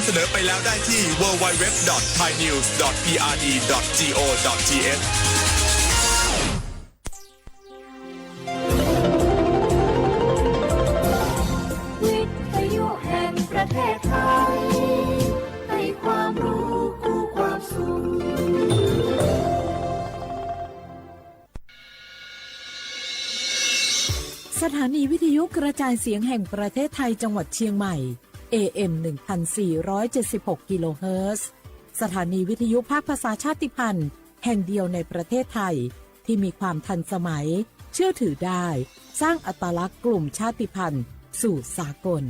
เสนอไปแล้วได้ที่ ดับเบิลยู ดับเบิลยู ดับเบิลยู ดอท ไทยนิวส์ ดอท พีอาร์ดี ดอท จี โอ ดอท ที เอช วิทยุแห่งประเทศไทย ให้ความรู้คู่ความสุข สถานีวิทยุกระจายเสียงแห่งประเทศไทยจังหวัดเชียงใหม่ เอ เอ็ม หนึ่งพันสี่ร้อยเจ็ดสิบหก กิโลเฮิรตซ์ สถานีวิทยุภาคภาษาชาติพันธุ์แห่งเดียวในประเทศไทย ที่มีความทันสมัย เชื่อถือได้ สร้างอัตลักษณ์กลุ่มชาติพันธุ์สู่สากล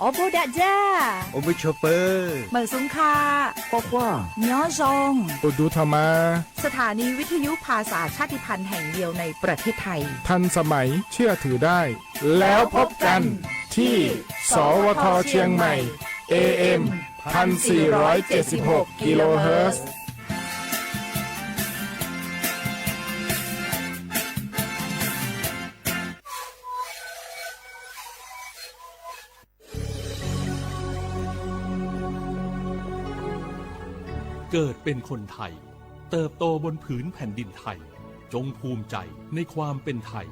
Awˬ bon daꞈ jaˇ. Awˬ bon chaw peuˬ. Meuꞈ suhˍ hkaꞈ. K'awꞈ k'oˆ. Nyoˇ zaw. Awˬ duˬ htaꞈ ma. สถานีวิทยุภาษาชาติพันธุ์แห่งเดียวในประเทศไทย ทันสมัย เชื่อถือได้ แล้วพบกันที่ สวท เชียงใหม่ เอ เอ็ม พันสี่ร้อยเจ็ดสิบหก กิโลเฮิรตซ์ เกิดเป็นคนไทย เติบโตบนผืนแผ่นดินไทย จงภูมิใจในความเป็นไทย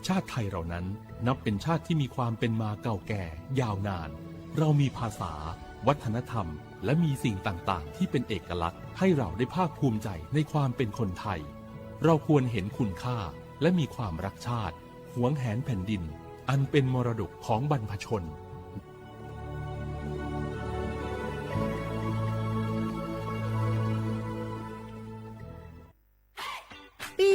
ชาติไทยเรานั้นนับเป็นชาติที่มีความเป็นมาเก่าแก่ยาวนาน เรามีภาษา วัฒนธรรม และมีสิ่งต่างๆ ที่เป็นเอกลักษณ์ ให้เราได้ภาคภูมิใจในความเป็นคนไทย เราควรเห็นคุณค่า และมีความรักชาติ หวงแหนแผ่นดิน อันเป็นมรดกของบรรพชน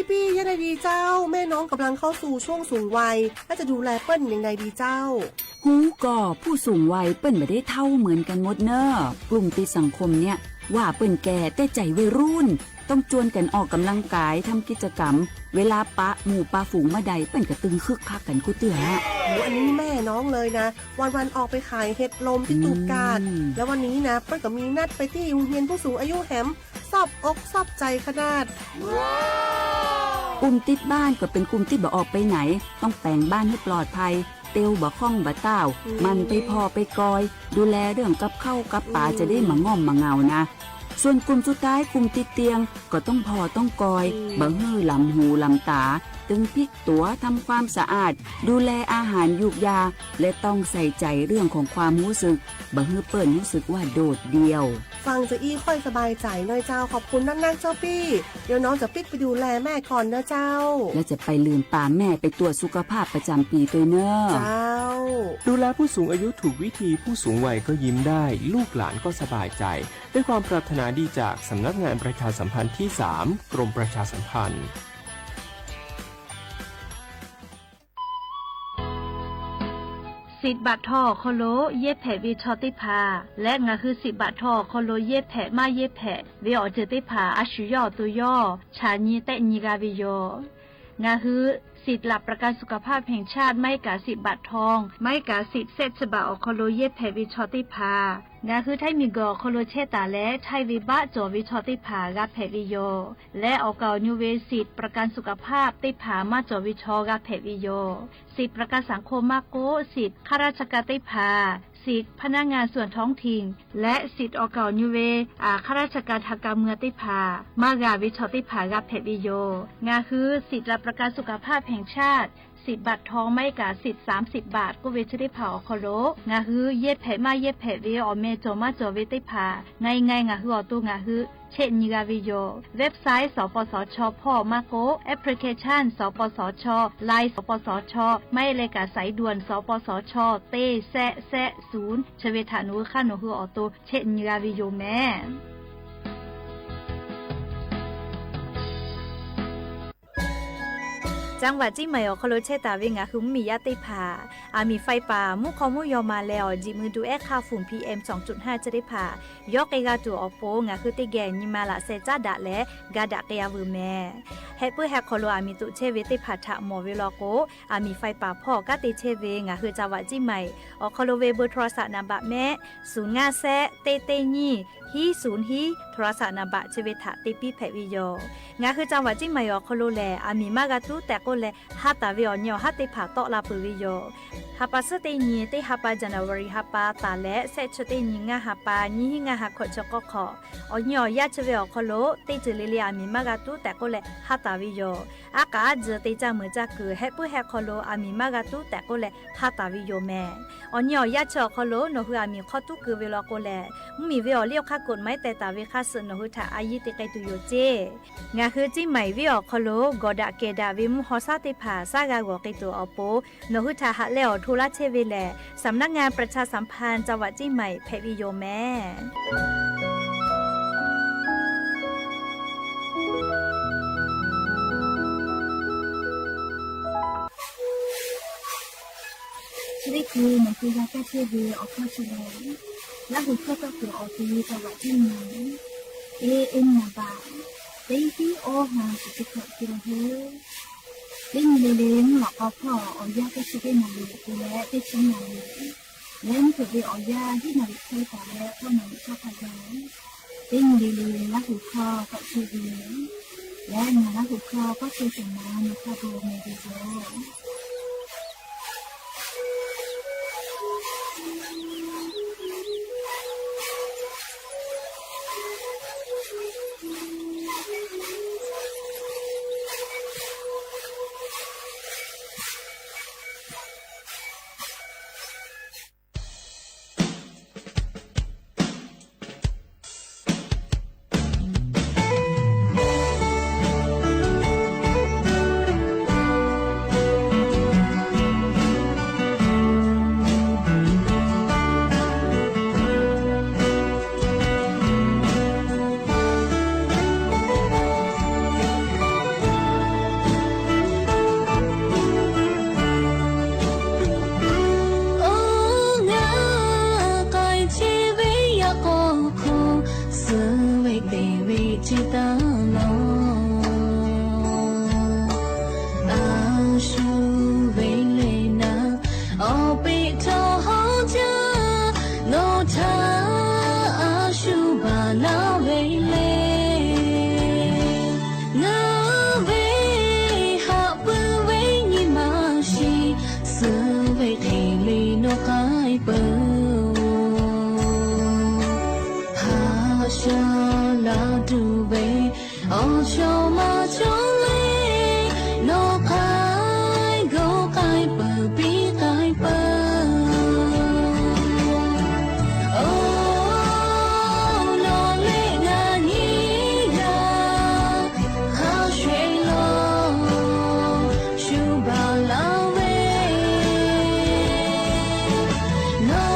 ปี้ๆ เยอะเลยดีเจ้า แม่น้องกำลังเข้าสู่ช่วงสูงวัย แล้วจะดูแลเปิ้นยังไงดีเจ้า ฮู้ก่อ ผู้สูงวัยเปิ้นบ่ได้เฒ่าเหมือนกันหมดเน่อ กลุ่มติดสังคมเนี่ย ว่าเปิ้นแก่แต่ใจวัยรุ่น ต้องจวนกันออกกำลังกาย ทำกิจกรรม เวลาปะหมู่ปะฝูงเมื่อใด เปิ้นก็ตึงคึกคักกันกู้เตื้อ โอ้ อันนี้แม่น้องเลยนะ วันๆ ออกไปขายเห็ดลมที่ตูบกาด อืม แล้ววันนี้นะ เปิ้นก็มีนัดไปตี้โฮงเฮียนผู้สูงอายุแหม ซอบอกซอบใจขนาด กลุ่มติดบ้านก็เป็นกลุ่มที่บ่ออกไปไหน ต้องแต่งบ้านให้ปลอดภัย เตียวบ่ค่องบ่ต้าว อืม หมั่นไปผ่อไปกอย ดูแลเรื่องกับข้าวกับป๋า อืม จะได้บ่ง่อมบ่เหงานะ ส่วนกลุ่มสุดท้าย กลุ่มติดเตียง ก็ต้องผ่อต้องกอย อืม บ่หื้อหลำหูหลำต๋า ตึงพลิกตั๋ว ทำความสะอาด ดูแลอาหารยูกยา และต้องใส่ใจเรื่องของความรู้สึก บ่หื้อเปิ้นรู้สึกว่าโดดเดี่ยว ฟังจะอี้ค่อยสบายใจ๋หน่อยเจ้า ขอบคุณนักๆ เจ้าปี้ เดี๋ยวน้องจะปิ๊กไปดูแลแม่ก่อนนะเจ้า แล้วจะไปลืมปาแม่ไปตรวจสุขภาพประจำปีตวยเน่อ เจ้า ดูแลผู้สูงอายุถูกวิธี ผู้สูงวัยก็ยิ้มได้ ลูกหลานก็สบายใจ ด้วยความปรารถนาดีจากสำนักงานประชาสัมพันธ์ที่สาม กรมประชาสัมพันธ์ สิทธิ์บัตรทอง awˬ hk'aw lo yehˇ hpehꞈ ve chaw teˇ hpaˍ leh, ngaˬ hui สิทธิ์บัตรทอง awˬ hk'aw lo yehˇ hpehꞈ maˇ yehˇ hpehꞈ ve awˬ ceuˬ teˇ hpaˍ a shu yawˇ awˬ to yawˇ chaꞈ nyi tehˆ nyi g'a ve yoˬ. Ngaˬ hui สิทธิ์หลักประกันสุขภาพแห่งชาติ maˇ heˆ kaꞈ สิทธิ์บัตรทอง maˇ heˆ kaꞈ สิทธิ์ แสนฉบับ awˬ hk'aw lo yehˇ hpehꞈ ve chaw teˇ hpaˍ, ngaˬ hui Htaiˇ miˬguiˬ awˬ hk'aw lo chehˇ taˍ leh, Htaiˇ ve baˆ cawˬ ve chaw teˇ hpaˍ g'a hpehꞈ ve yoˬ. Leh awˬ kaˍ awˬ nyu ve สิทธิ์ประกันสุขภาพ teˇ hpaˍ maˇ cawˬ ve chaw g'a hpehꞈ ve yoˬ. สิทธิ์ประกันสังคม maˇ k'oˆ, สิทธิ์ข้าราชการ teˇ hpaˍ, สิทธิ์พนักงานส่วนท้องถิ่น leh สิทธิ์ awˬ kaˍ awˬ nyu ve ข้าราชการทางการเมือง teˇ hpaˍ maˇ g'a ve chaw teˇ hpaˍ g'a hpehꞈ ve yoˬ. Ngaˬ hui สิทธิ์หลักประกันสุขภาพแห่งชาติ สิทธิ์บัตรทอง maˇ heˆ kaꞈ สิทธิ์ สามสิบบาท k'oˆ ve chi teˇ hpaˍ awˬ hk'aw lo ngaˬ hui yehˇ hpehꞈ maˇ yehˇ hpehꞈ ve awˬ meh cawˬ maˇ cawˬ ve teˇ hpaˍ, ngaˬ hui ngaˬ hui awˬ to ngaˬ hui chehˆ nyi g'a ve yoˬ. Website สปสช hpawˇ maˇ k'oˆ, application สปสช Line สปสช maˇ heˆ leh kaꞈ สายด่วน สปสช teˇ แสน แสน ศูนย์ chi ve htaꞈ nawˬ hui hk'aˇ nawˬ hui awˬ to chehˆ nyi g'a ve yoˬ mehˍ. จังหวัดเชียงใหม่ awˬ hk'aw lo chehˇ taˍ ve ngaˬ hui mvuhˇmiˬ yaˇ teˇ hpaˍ, aˬ miˍ ไฟป่า mvuhˇ hk'aw mvuhˇ yaw ma leh awˬ jiꞈ mui du ehˉ hk'aˇ ฝุ่น PM สองจุดห้า chi teˇ hpaˍ yawˇ k'ai g'a tuˬ awˬ pon, ngaˬ hui teˇ geh nyi ma laꞈ sheh caˉ daꞈ leh ga daꞈ k'ai-a veuˬ mehˍ. Heh puiˉ heh hk'aw lo aˬ miˍ toꞈ chehˇ ve teˇ hpaˍ htaꞈ mawˬ ve law k'o, aˬ miˍ ไฟป่า hpawˇ kanˉ te chehˇ ve ngaˬ hui จังหวัดเชียงใหม่ awˬ hk'aw lo ve เบอร์โทรศัพท์ นามบัตร mehˆ ศูนย์ห้าแสน teˇ teˇ nyiˇ ฮิ ศูนย์ ฮิ K'aˍsaˍ naˍ baꞈ chi ve htaꞈ te piˇ hpehꞈ ve yoˬ. Ngaˬ hui จังหวัดเชียงใหม่ awˬ hk'aw lo lehˬ, aˬ miˍ maˇ g'a tuˉ tehꞈ k'oˆ leh, ha taˍ ve awˬ nyi awˬ haˉ teˇ hpaˍ tawˆ la peuˬ ve yoˬ. Ha pa suhˉ teˇ nyi, teˇ ha pa January ha pa taˍ leh, shehˆ chi teˇ nyi ngaˇ ha pa, nyiˇ hinˉ ngaˇ ha hkawꞈ chi k'awˇ hk'awꞈ, awˬ nyi awˬ yaˇ chi ve awˬ hk'aw lo teˇ ceuˬ le le aˬ miˍ maˇ g'a tuˉ tehꞈ k'oˆ leh ha taˍ ve yoˬ. Aˉ k'aˍ aˉ tcuh te caˇ meuˍ caˇ kuiˬ hehˆ puiˉ hehˆ hk'aw lo aˬ miˍ maˇ g'a tuˉ tehꞈ k'oˆ leh ha taˍ ve yoˬ mehˍ. Awˬ nyi awˬ yaˇ chi awˬ hk'aw lo nawˬ hui aˬ miˍ hk'aw tuˉ keu ve law k'o lehˬ, mvuhˇmiˬ ve awˬ liˇ awˬ hk'aˇ กฎหมาย teh taˍ ve hk'aˇ suh nawˬ hui htaꞈ a yiˇ te k'ai tuˬ yoˬ ceˇ. Ngaˬ hui เชียงใหม่ venˇ awˬ hk'aw lo gawˬ daꞈ kehˬ daꞈ ve mvuhˇ haw shaˉ teˇ hpaˍ shaˉ g'a g'awˬ k'ai tuˬ awˬ pon, nawˬ hui htaꞈ haꞈ leh awˬ hto laˇ chehˇ ve lehˬ, สำนักงานประชาสัมพันธ์จังหวัดเชียงใหม่ hpehꞈ ve yoˬ mehˍ. Chi teˇ hkui nawˬ hui g'a kaˇ chehˇ ve awˬ hkawˇ chi lehˬ, Laˇ huˍ hkawˇ tawˇ kuiˬ awˬ te จังหวัดเชียงใหม่, A M naˍ baꞈ teˇ hiˉ awˇ ha shiˍ chi hkawꞈ te la hui. Teˇ nyi le le mvuhˇ lawꞈ k'aw hpawˇ awˬ yanˇ teˇ chi teˇ naˍ riˍ te leh teˇ chi naˍ riˍ, leh mvuhˇ hpeuꞈ ve awˬ yanˇ hiˉ naˍ riˍ hk'e taˍ leh k'awˇ naˍ riˍ hk'aˇ hk'a gaˬ, teˇ nyi le le Laˇ huˍ hkawˇ tawˆ chehˇ ve leh, ngaˬ Laˇ huˍ hkawˇ kawˇ chehˇ shawˍ ma nawˬ hk'a gaˬ mehˍ ve yoˬ. Oˇ ngaˬ k'ai chehˇ ve yaꞈ k'aw hk'oˆ, suh ve teˇ ve chi taˇ nawˬ, a shu ve le naˍ, awˬ peꞈ htawˇ hawˉ jaˇ, nawˬ htaꞈ a shu baˬ laˇ ve le. Ngaˬ ve haꞈ pui ve nyi ma shiˍ, suh ve hk'e le nawˬ k'ai peuˬ-oˬ. Haꞈ sha la tuˬ ve awˬ shawˍ ma cawˬ le, nawˬ k'ai g'awˬ k'ai peuˬ piˇ k'ai peuˬ. Oˬ, nawˬ leh ngaˬ nyiˇ g'aˇ hk'a shuˍ e lawˬ shu baˬ laˇ ve, nawˬ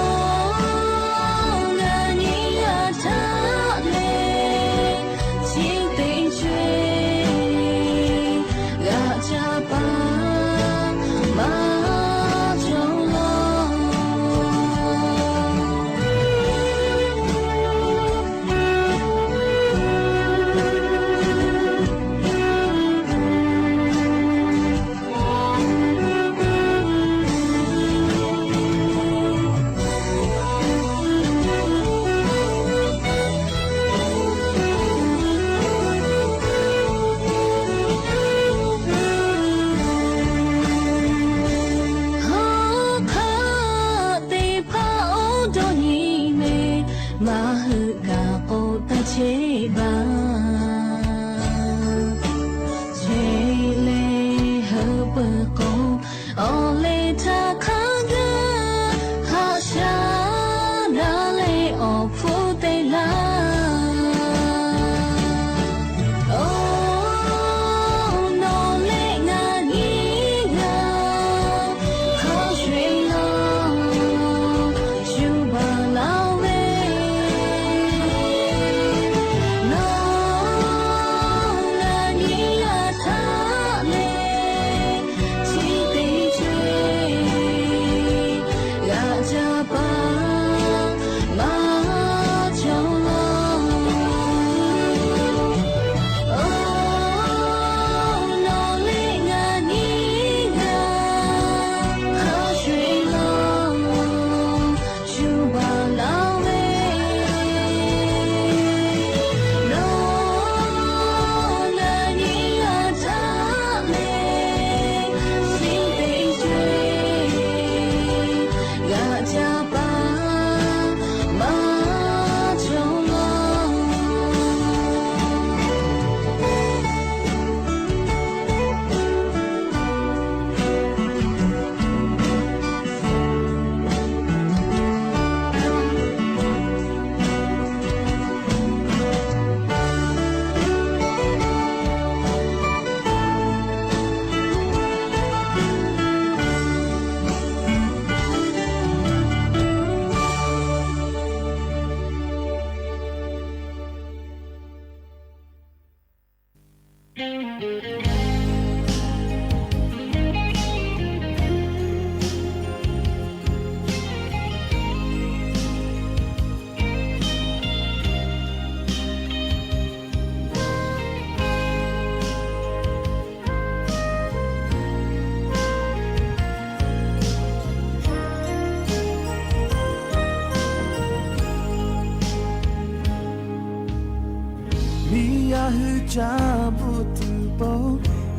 Hui caˇ bvuhꞈ tuˬ po,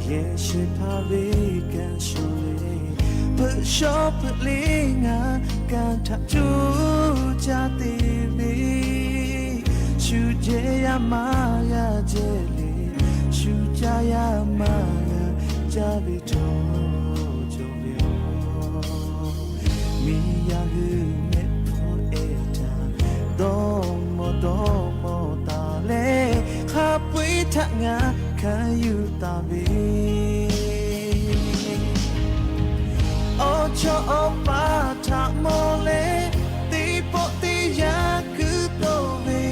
yehˬ shehˍ hpaˇ ve kanˉ shuˍ le. Peuꞈ shawˉ peuꞈ le ngaˬ kanˉ htaꞈ co caˇ te ve, shu jehˇ yaˇ maˇ g'a jehˇ le, shu caˇ yaˇ maˇ g'a caˇ ve htawˇ cawˬ ve yoˬ. Miˬ yaˇ hui mehˆ hpfuhˇ ehˉ htaꞈ dawˇ mawˇ dawˇ mawˇ taˍ leh, hk'a peu-eˬ htaꞈ ngaˬ hkanˍ yuˬ taˍ ve, awˬ chawˇ awˬ paˍ htaꞈ mawˬ leh, teˇ pawˆ teˇ yanˇ kuiˬ tawˆ ve,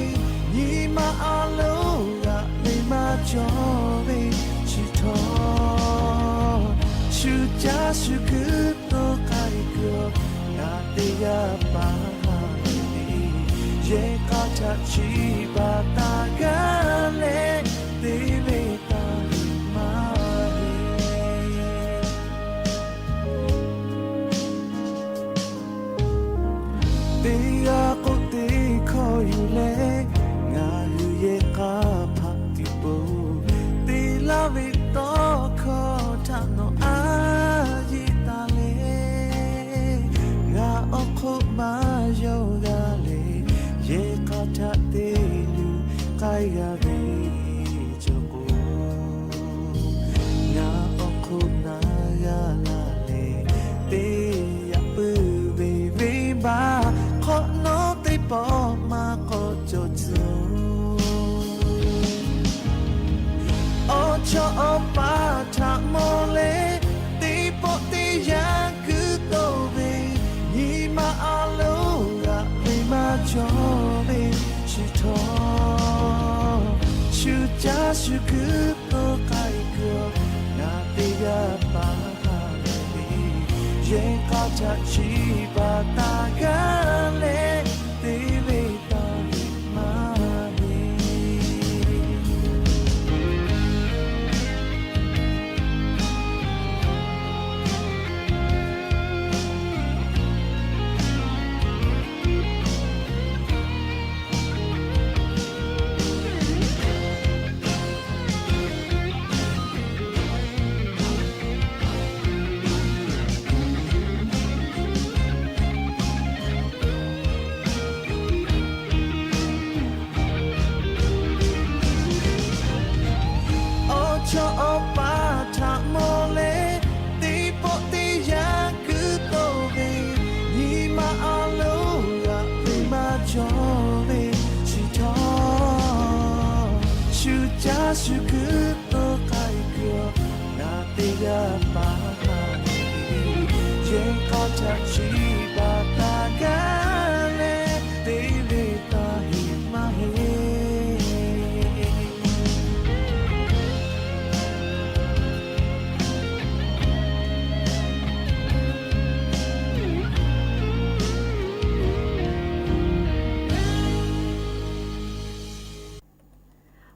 nyi ma a loˍ g'aꞈ ve maˇ cawˬ ve chi htawˇ, shu caˇ shu kuiˬ tawˆ k'ai kuiˬ, ngaˬ teˇ g'aˇ paˍ ha ve, yehˬ k'a htaꞈ chiˇ baˬ taˍ gaˇ leh, te ve taˇ maˇ heˆ. Teˇ g'aˇ k'oˆ teˇ hkawˇ yuˬ leh, ngaˬ hui yehˬ k'a hpaꞈ tuˬ po, te laˇ ve tawˇ hkawˇ htaꞈ nawˬ a yeˇ taˍ leh, ngaˬ awˬ hk'oˆ maˇ yawˇ g'a leh, yehˬ k'a htaꞈ te yuˬ k'ai g'a ve cawˬ k'o, ngaˬ awˬ hk'oˆ na g'a laˇ leh, teˇ yaꞈ puiˉ ve venˇbaˆ hk'awꞈ nawˉ teˇ pawˆ maˇ k'awꞈ cawˬ tcuh. Awˬ chawˇ awˬ paˍ htaꞈ mawˬ leh, teˇ pawˆ teˇ yanˇ kuiˬ tawˆ ve, nyi ma a loˍ g'aꞈ ve maˇ cawˬ ve chi htawˇ, shu caˇ shu kuiˬ tawˆ k'ai kuiˬ, ngaˬ teˇ g'aˇ paˍ ha ve, yehˬ k'a htaꞈ chiˇ baˬ taˍ gaˇ leh, te ve taˇ maˇ heˆ. Awˬ chawˇ awˬ paˍ htaꞈ mawˬ leh, teˇ pawˆ teˇ yanˇ kuiˬ tawˆ ve, nyi ma a loˍ g'aꞈ ve maˇ cawˬ ve chi htawˇ, shu caˇ shu kuiˬ tawˆ k'ai kuiˬ, ngaˬ teˇ g'aˇ paˍ ha ve, yehˬ k'a htaꞈ chiˇ baˬ taˍ gaˇ leh, te ve taˇ heˆ maˇ heˆ.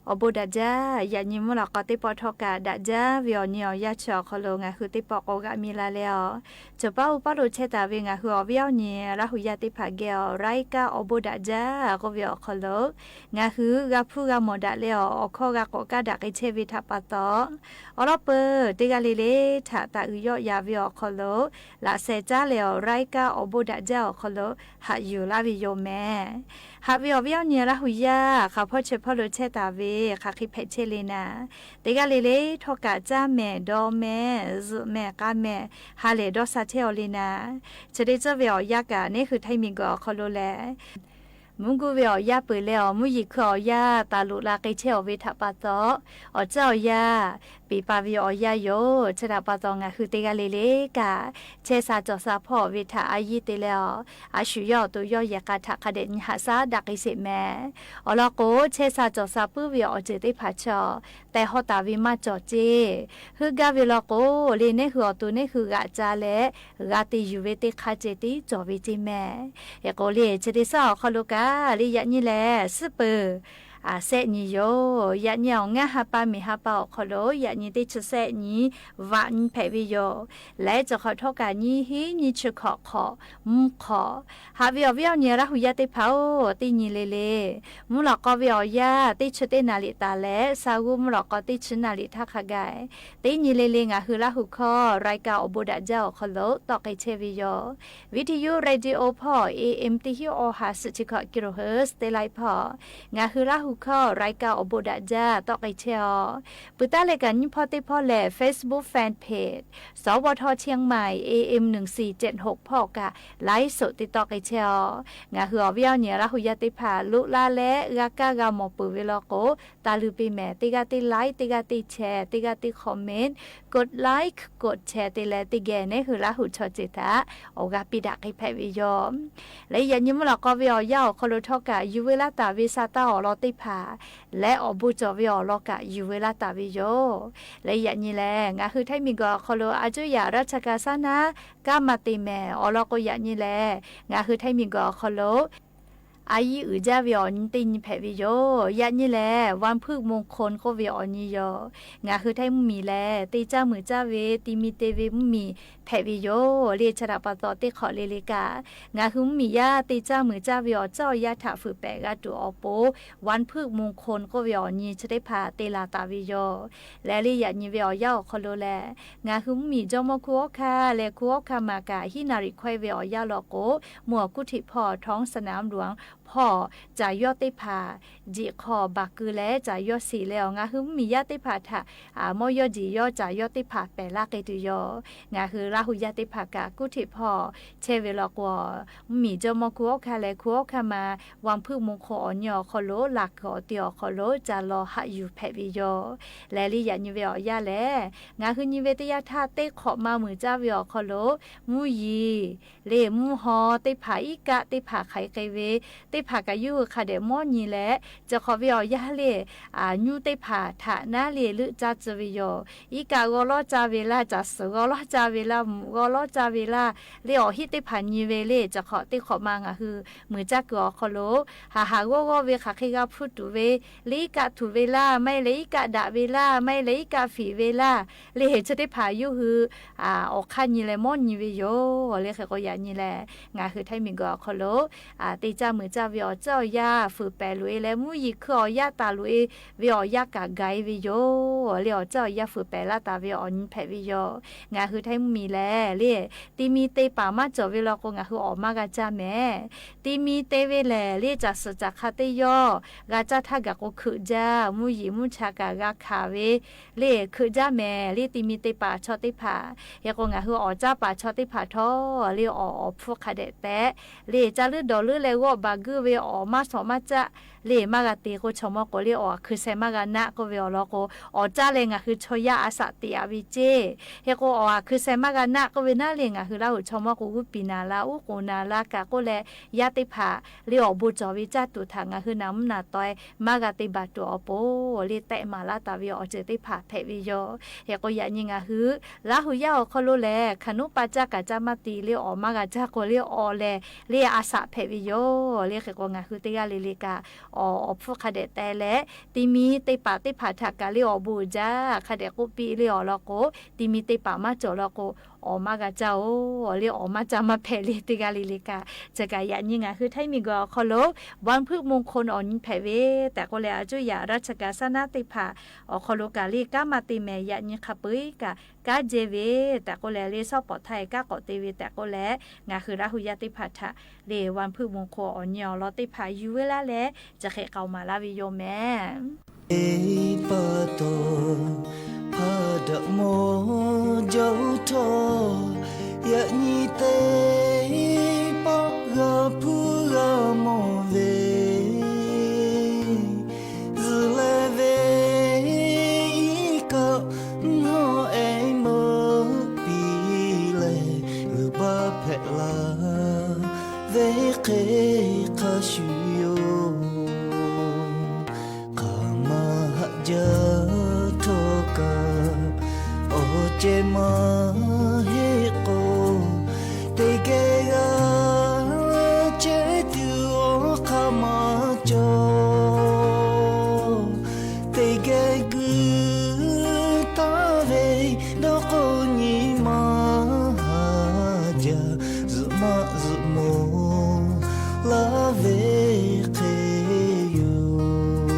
Awˬ bon daꞈ jaˇ. Yaꞈ nyi mvuhˇ lawꞈ k'aw teˇ pawˆ htawˇ kaꞈ daꞈ jaˇ ve awˬ nyi awˬ yanˇ chi awˬ hk'aw lo ngaˬ hui teˇ pawˆ k'awꞈ g'aꞈ mi la leh awˬ, cawˬ paˉ uˉ paˉ lo chehˇ taˍ ve ngaˬ hui awˬ viˉ awˬ nyi Laˇ hu yaˇ teˇ hpaˍ geh awˬ รายการ awˬ bon daꞈ jaˇ k'oˆ ve awˬ hk'aw lo, ngaˬ hui g'a hpuˇ g'a mawˬ daꞈ leh awˬ, awˬ hkawˇ g'a k'awꞈ kaˇ daꞈ k'ai chehˇ ve htaꞈ pa taw, awˬ lawn peuˬ teˇ g'aˇ le le htaꞈ taˍ uiˍ yawˆ yan ve awˬ hk'aw lo, laꞈ sheh caˉ leh awˬ รายการ awˬ bon daꞈ jaˇ awˬ hk'aw lo haꞈ yuˬ laˇ ve yoˬ mehˍ. Haꞈ ve awˬ viˉ awˬ nyi Laˇ hu yaˇ hk'aˬ hpawˇ chi hpawˇ lo chehˇ taˍ ve hk'aˬ hk'e hpehꞈ chehˇ le naˍ, teˇ g'aˇ le le htawˇ kaꞈ caˇ mehˍ, dawˇ mehˍ, zuhꞈ mehˍ, k'a mehˍ, ha lehˬ dawˇ sha chehˇ aw le naˍ. Chi teˇ ceuˬ ve awˬ yanˇ kaꞈ neˇ hui htaiˇ miˬ guiˬ awˬ hk'aw lo lehˬ, mvuhˇ guˇ ve awˬ yanˇ peuˬ leh awˬ mvuhˇ yeˬ hkui awˬ yanˇ taˍ loꞈ la k'ai chehˇ awˬ ve htaꞈ pa taw, awˬ caˇ awˬ yanˇ peˬ pa ve awˬ yanˇ yoˬ. Chi htaꞈ pa taw ngaˬ hui teˇ g'aˇ le le kaꞈ, chehˇ sha cawˬ sha hpawˇ awˬ ve htaꞈ a yiˇ te leh awˬ, a shu yawˇ awˬ to yawˇ yehˬ k'a htaꞈ hk'a dehꞈ nyi haꞈ shaˉ daꞈ k'ai sheˍ mehˍ. Awˬ lawn k'o, chehˇ sha cawˬ sha puiˉ ve awˬ ceuˬ teˇ hpaˍ chaw tehˬ hawˇ taˍ ve maˇ cawˬ ceˇ. Heuˆ gaˇ ve law k'o, le neˇ hui awˬ to neˇ hui g'aꞈ ca leh g'a te yuˬ ve teˇ hk'aˇ ceh tiˉ cawˬ ve ceˇ mehˍ. Hk'e k'o le, chi teˇ shaˉ awˬ hk'aw lo kaꞈ le yaꞈ nyi lehˬ suhˉ peuˬ shehˆ nyi yoˬ. Yaꞈ nyi awˬ ngaˇ ha pa miˬ ha pa awˬ hk'aw lo yaꞈ nyi teˇ chi shehˆ nyi vaꞈ nyi hpehꞈ ve yoˬ. Leh chi hk'awꞈ htawˇ kaꞈ nyiˇ hinˉ nyiˇ chi hkawꞈ hk'awꞈ mvuhˇ hk'awꞈ, haꞈ ve awˬ viˉ awˬ nyi Laˇ hu yaˇ teˇ hpaˍ-oˬ, teˇ nyi le le mvuhˇ lawꞈ k'aw ve awˬ yanˇ teˇ chi teˇ naˍ riˍ taˍ leh, sa g'uˇ mvuhˇ lawꞈ k'aw teˇ chi naˍ riˍ htaˇ hk'a gaˬ teˇ nyi le le ngaˬ hui Laˇ hu hkawˇ รายการ awˬ bon daꞈ jaˇ awˬ hk'aw lo tawˆ k'ai chehˇ ve yoˬ. Viˇ hti yuˇ radio hpawˇ A M teˇ hinˉ awˬ ha suhˍ chi hkawꞈ kiˬ lo heuˬ teˇ laiˉ hpawˇ, ngaˬ hui Laˇ hu hkawˇ รายการ awˬ bon daꞈ jaˇ tawˆ k'ai chehˇ-oˬ. Peuˬ taˉ leh kaꞈ nyiˇ hpawˇ teˇ hpawˇ lehˬ, Facebook fan page สวท เชียงใหม่ A M หนึ่งสี่เจ็ดหก hpawˇ kaꞈ live show te tawˆ k'ai chehˇ-oˬ. Ngaˬ hui awˬ viˉ awˬ nyi Laˇ hu yaˇ teˇ hpaˍ loꞈ la leh g'a kaˇ g'a mawˬ peuˬ ve law k'o, taˇ luˬ piˇ mehˍ. Teˇ g'aˇ teˇ like, teˇ g'aˇ teˇ share, teˇ g'aˇ teˇ comment, กด like กด share te leh teˇ geh neˉ hui Laˇ hu chaw ceuˬ htaꞈ awˬ g'aˇ piˇ daꞈ k'ai hpehꞈ ve yoˬ. Leh yaꞈ nyi mvuhˇ lawꞈ k'aw ve awˬ yanˇ awˬ hk'aw lo htawˇ kaꞈ yuˬ ve laˇ taˍ ve sa taˇ awˬ lawn teˇ hpaˍ leh awˬ bon cawˬ ve awˬ lawn kaꞈ yuˬ ve laˇ taˍ ve yoˬ. Leh yaꞈ nyi lehˬ, ngaˬ hui Htaiˇ miˬguiˬ awˬ hk'aw lo a cuˇ yaꞈ ราชการ saˉ naˉ kanˉ ma te mehˍ awˬ lawn k'o, yaꞈ nyi lehˬ ngaˬ hui Htaiˇ miˬguiˬ awˬ hk'aw lo a yiˇ uiˍ jaˇ ve awˬ nyi teˇ nyi hpehꞈ ve yoˬ. Yaꞈ nyi lehˬ วันพฤกษ์มงคล k'oˆ ve awˬ nyi yoˬ. Ngaˬ hui Htaiˇ mvuhˇmiˬ lehˬ te caˇ muiˬ caˇ ve ti mi te ve mvuhˇmiˬ hpehꞈ ve yoˬ. Leh chi htaꞈ pa taw teˇ hk'awꞈ le le kaꞈ, ngaˬ hui mvuhˇmiˬ yaˇ te caˇ muiˬ caˇ ve awˬ ceuˬ awˬ yanˇ htaꞈ fuiˍ pehˍ g'a tuˬ awˬ pon วันพฤกษ์มงคล k'oˆ ve awˬ nyi chi teˇ hpaˍ te laˬ taˍ ve yoˬ. Leh leh yaꞈ nyi ve awˬ yanˇ awˬ hk'aw lo lehˬ, ngaˬ hui mvuhˇmiˬ jawˇmawˇ ครู awˉ hkaˇ leh ครู awˉ hkaˇ ma kaꞈ hiˉ naˍ riˍ hkawehˇ ve awˬ yanˇ law k'o, mvuhˇ awˬ kuˉ hteꞈ hpawˇ ท้องสนามหลวง hpawˇ caˬ yawˇ teˇ hpaˍ jiꞈ hk'aw baˬ keu leh caˬ yawˇ shiˍ leh awˬ, ngaˬ hui mvuhˇmiˬ yaˇ teˇ hpaˍ htaꞈ mawˇ yawˇ jeˬ yawˇ caˬ yawˇ teˇ hpaˍ pehˬ laˇ k'ai tuˬ yoˬ. Ngaˬ hui Laˇ hu yaˇ teˇ hpaˍ kaꞈ kuˉ hteꞈ hpawˇ chehˇ ve law k'o, mvuhˇmiˬ jawˇmawˇ ครู awˉ hkaˇ leh ครู awˉ hkaˇ ma วันพฤกษ์มงคล awˬ nyi awˬ hk'aw lo laˬ kuiˬ awˬ te awˬ hk'aw lo caˬ law haꞈ yuˬ hpehꞈ ve yoˬ. Leh leh yaꞈ nyi ve awˬ yanˇ lehˬ, ngaˬ hui nyi ve teˇ yanˇ htaˇ teˇ hk'awꞈ ma muiˬ caˇ ve awˬ hk'aw lo mvuhˇ yiˍ leh mvuhˇ haw teˇ hpaˍ iˉ kaˆ teˇ hpaˍ hk'aiˍ k'ai ve teˇ hpaˍ kaꞈ yawˇ hui hk'a dehꞈ mawˇ nyi leh, chi hk'awꞈ ve awˬ yanˇ lehˬ, nyuˇ teˇ hpaˍ htaꞈ naˉ leh leuˆ caˇ tcuh ve yoˬ. Iˉ kaˆ g'aw lawˉ caˇ ve laˇ, caˬ suhˍ g'aw lawˉ caˇ ve laˇ, mvuhꞈ g'aw lawˉ caˇ ve laˇ, leh awˬ hiˆ teˇ hpaˍ nyi ve leh chi hk'awꞈ teˇ hk'awꞈ ma ngaˬ hui muiˬ caˇ kuiˬ awˬ hk'aw lo haˍ haˍ g'awˇ g'awˇ ve hk'aˬ hk'e g'a hpuˇ tuˬ ve, leh iˉ kaˆ tuˬ ve laˇ, maˇ heˆ leh iˉ kaˆ daꞈ ve laˇ, maˇ heˆ leh iˉ kaˆ fiˍ ve laˇ, leh chi teˇ hpaˍ yawˇ hui awˬ hk'aˇ nyi leh mawˇ nyi ve yoˬ. Leh hk'e k'o yaꞈ nyi lehˬ, ngaˬ hui Htaiˇ miˬguiˬ awˬ hk'aw lo te caˇ muiˬ caˇ ve awˬ ceuˬ awˬ yanˇ fuiˍ pehˍ loꞈ e leh mvuhˇ yiˍ hkui awˬ yanˇ taˍ loꞈ e ve awˬ yanˇ kaꞈ gaˬ e ve yoˬ. Leh awˬ ceuˬ awˬ yanˇ fuiˍ pehˍ laˇ taˍ ve awˬ nyi hpehꞈ ve yoˬ. Ngaˬ hui Htaiˇ mvuhˇmiˬ lehˬ leh ti mi te paˍ maˇ cawˬ ve law k'o, ngaˬ hui awˬ maˇ g'a caˇ mehˍ. Ti mi te ve lehˬ leh caˬ suhˍ caˬ hk'a teˇ yawˇ g'a caˇ htaˇ gaˬ k'o hkeuꞈ jaˇ, mvuhˇ yiˍ mvuhˇ cha kaꞈ g'a hkanˍ ve leh hkeuꞈ jaˇ mehˍ. Leh ti mi te paˍ chaw teˇ hpaˍ, hk'e k'o ngaˬ hui awˬ caˇ paˍ chaw teˇ hpaˍ htawˇ leh awˬ awˬ hpfuhˇ hk'a dehꞈ tehꞈ leh caˇ leuˉ dawˬ leuˉ leh g'awˆ baˬ guiˇ ve awˬ maˇ shawˍ maˇ caˆ leh maˇ g'a te k'o, chaw mawˇ k'o leh awˬ hkui sheh maˇ g'a naˆ k'oˆ ve awˬ lawn k'o, awˬ caˇ leh ngaˬ hui chaw yaˇ a shaꞈ teꞈ a ve ceˇ. Hk'e k'o awˬ hkui sheh maˇ g'a naˆ k'oˆ ve naˉ leh ngaˬ hui Laˇ hu chaw mawˇ k'o g'uˇ piˍ naˍ la, uˉ k'oˍ naˍ la kaꞈ k'oˆ leh, yaˇ teˇ hpaˍ leh awˬ bon cawˬ ve caˇ tuˬ htaꞈ ngaˬ hui naˍ mvuhˇ naˍ taweh maˇ g'a te baˬ tuˬ awˬ pon leh tehꞈ maˍ laˇ taˍ ve awˬ ceuˬ teˇ hpaˍ hpehꞈ ve yoˬ. Hk'e k'o yaꞈ nyi ngaˬ hui Laˇ hu yaˇ awˬ hk'aw lo lehˬ, hk'aˬ nuˉ pa caˇ kaꞈ caˇ maˇ te leh awˬ maˇ g'a caˇ k'o leh awˬ lehˬ leh a shaꞈ hpehꞈ ve yoˬ. Leh hk'e k'o ngaˬ hui teˇ g'aˇ le le kaꞈ awˬ awˬ hpfuhˇ hk'a dehꞈ teh leh, ti mi te paˍ teˇ hpaˍ htaꞈ kaꞈ leh awˬ bon uiˍ jaˇ hk'a dehꞈ k'oˆ piˇ leh awˬ lawn k'o, ti mi te paˍ maˇ cawˬ law k'o, awˬ maˇ g'a caˇ-oˬ. Leh awˬ maˇ caˇ maˇ hpehꞈ leh teˇ g'aˇ le le kaꞈ, chi kaꞈ yaꞈ nyi ngaˬ hui Htaiˇ miˬguiˬ awˬ hk'aw lo วันพฤกษ์มงคล awˬ nyi hpehꞈ ve tehꞈ k'oˆ leh, a cuˇ yaꞈ ราชการ saˉ naˉ teˇ hpaˍ awˬ hk'aw lo kaꞈ leh kanˉ ma te mehˍ. Yaꞈ nyi hk'a peu-eˬ kaꞈ kanˉ jehˇ ve tehꞈ k'oˆ leh, leh shawˉ pawˍ htaˇ e kanˉ k'awꞈ te ve tehꞈ k'oˆ leh, ngaˬ hui Laˇ hu yaˇ teˇ hpaˍ htaꞈ leh วันพฤกษ์มงคล awˬ nyi awˬ lawn teˇ hpaˍ yuˬ ve laˇ leh, chi hk'e k'aoˍ maˍ laˇ ve yoˬ mehˍ. Teˇ pa taw, hpaˇ daꞈ mawˇ jaˇ htawˇ, yaꞈ nyi teˇ pawˆ g'a hpuˇ g'a mawˬ ve, zuhˬ leh ve iˉ kaˆ mvuhˇ haw ehˉ meuˆ piˇ leh, g'uiˬ baˆ hpehꞈ la ve hk'e hk'a shuˍ yoˬ. Hk'aˬ ma haꞈ jaˇ htawˇ kaꞈ, awˬ ceh maˇ heˆ k'o, teˇ geh g'a chehˇ tuˬ awˬ hk'aˇ maˇ cawˬ. yaˇ zuhꞈ maˆ zuhꞈ moˍ laˇ ve hk'e yoˬ.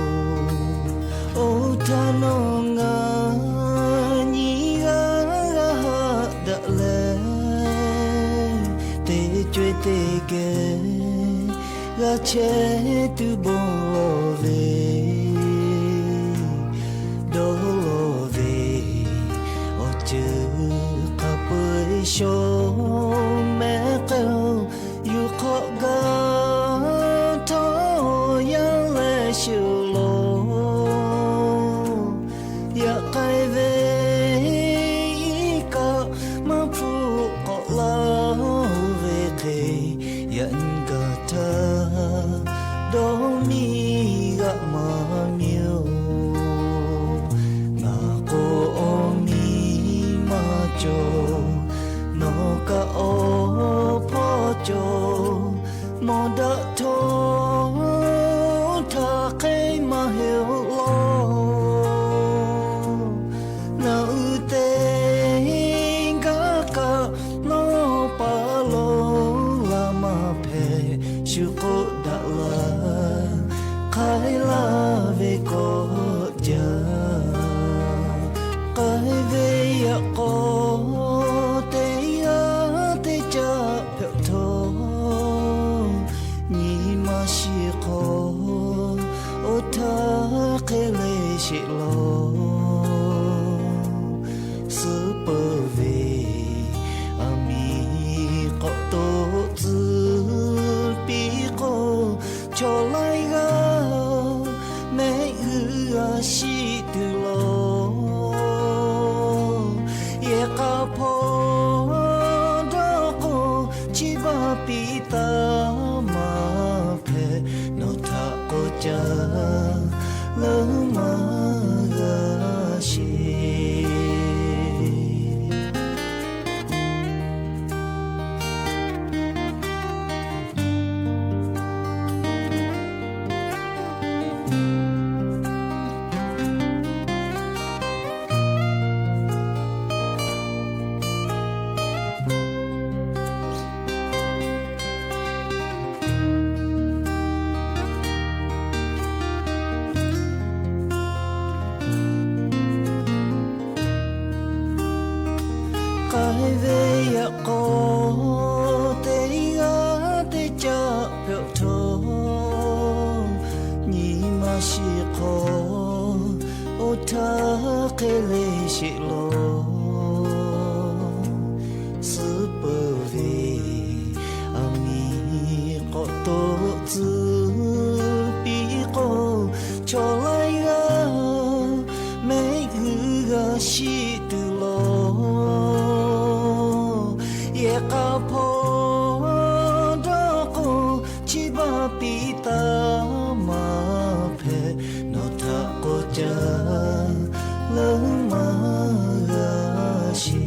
Oˇ htaˇ nawˬ ngaˬ nyi g'aˇ g'a haꞈ daꞈ leh, teˇ co-e teˇ geh g'a chehˇ tuˬ bon lawˬ ve, dawˇ lawˬ ve awˬ ceuˬ hk'a peu-eˬ shaw mehˍ k'ai-oˬ. Yuˬ hk'awꞈ gaˇ htawˇ yaˇ leh shuˍ law, yaꞈ k'ai ve iˉ kaˆ maˇ hpfuhˆ k'awꞈ laˇ ve hk'e, yaꞈ nyi gaˬ htaˇ dawˇ miˇ g'aꞈ maˇ miˇ-oˬ. Ngaˬ k'o awˬ miˇ maˇ cawˬ, nawˬ kaꞈ awˬ hpawˇ cawˬ. Mawˬ daꞈ htawˇ htaˇ hk'e maˇ heˆ-oˬ law. Naˬ uiˍ teˇ gaˇ kaꞈ nawˬ pa lo laˇ maˇ hpehꞈ. Shu k'oˆ daꞈ laˇ, k'ai laˇ ve kawˆ jaˇ. K'ai ve yaꞈ k'aw teˇ g'aˇ teˇ caˆ hpehꞈ htawˇ, nyi ma shiˍ hk'aw oˇ htaˇ hk'e le sheˍ law. Suhˉ peuˬ ve aˬ miˍ k'awꞈ toꞈ tcuh piˇ k'o, chaw laiˉ g'aˇ mehˆ g'uiˇ g'a shiˆ tuˬ law. Yehˬ k'a hpawˇ dawˇ k'o, chi baˆ piˇ taˍ maˇ hpehꞈ. Nawˬ htaꞈ k'awꞈ caˇ leuˉ maˇ g'a sheˍ. K'ai ve yaꞈ k'aw teˇ g'aˇ teˇ caˆ hpehꞈ htawˇ, nyi ma shiˍ hk'aw oˇ htaˇ hk'e le sheˍ law. Suhˉ peuˬ ve aˬ miˍ k'awꞈ toꞈ tcuh piˇ k'o, chaw laiˉ g'aˇ mehˆ g'uiˇ g'a shiˆ tuˬ law. Yehˬ k'a hpawˇ dawˇ k'o, chi baˆ piˇ taˍ maˇ hpehꞈ. Nawˬ htaꞈ k'awꞈ caˇ leuˉ maˇ g'a sheˍ.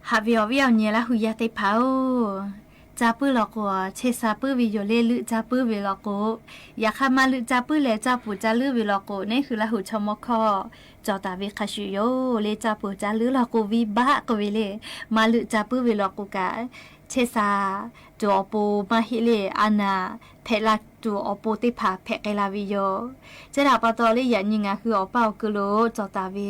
Haꞈ ve awˬ viˉ awˬ nyi Laˇ hu yaˇ teˇ hpaˍ-oˬ, ca puiˉ law k'o, chehˇ sha puiˉ ve yoˬ le. Leuˆ ca puiˉ ve law k'o, yaꞈ hk'aˇ maˇ leuˆ ca puiˉ leh, caˇ puˬ ca leuˉ ve law k'o, neˉ hui Laˇ hu chaw mawˇ hkawˇ cawˬ taˍ ve hk'a shuˍ yoˬ le. Caˇ puˬ ca leuˉ law k'o, viˇ baˆ k'oˆ ve le. Maˇ leuˆ ca puiˉ ve law k'o kaꞈ, chehˇ sha tuˬ awˬ pon maˇ heˆ le, a naˍ hpehꞈ la tuˬ awˬ pon teˇ hpaˍ hpehꞈ k'ai la ve yoˬ. Chi htaꞈ pa taw le, yaꞈ nyi ngaˬ hui awˬ paˇ awˬ kuiˬ lo cawˬ taˍ ve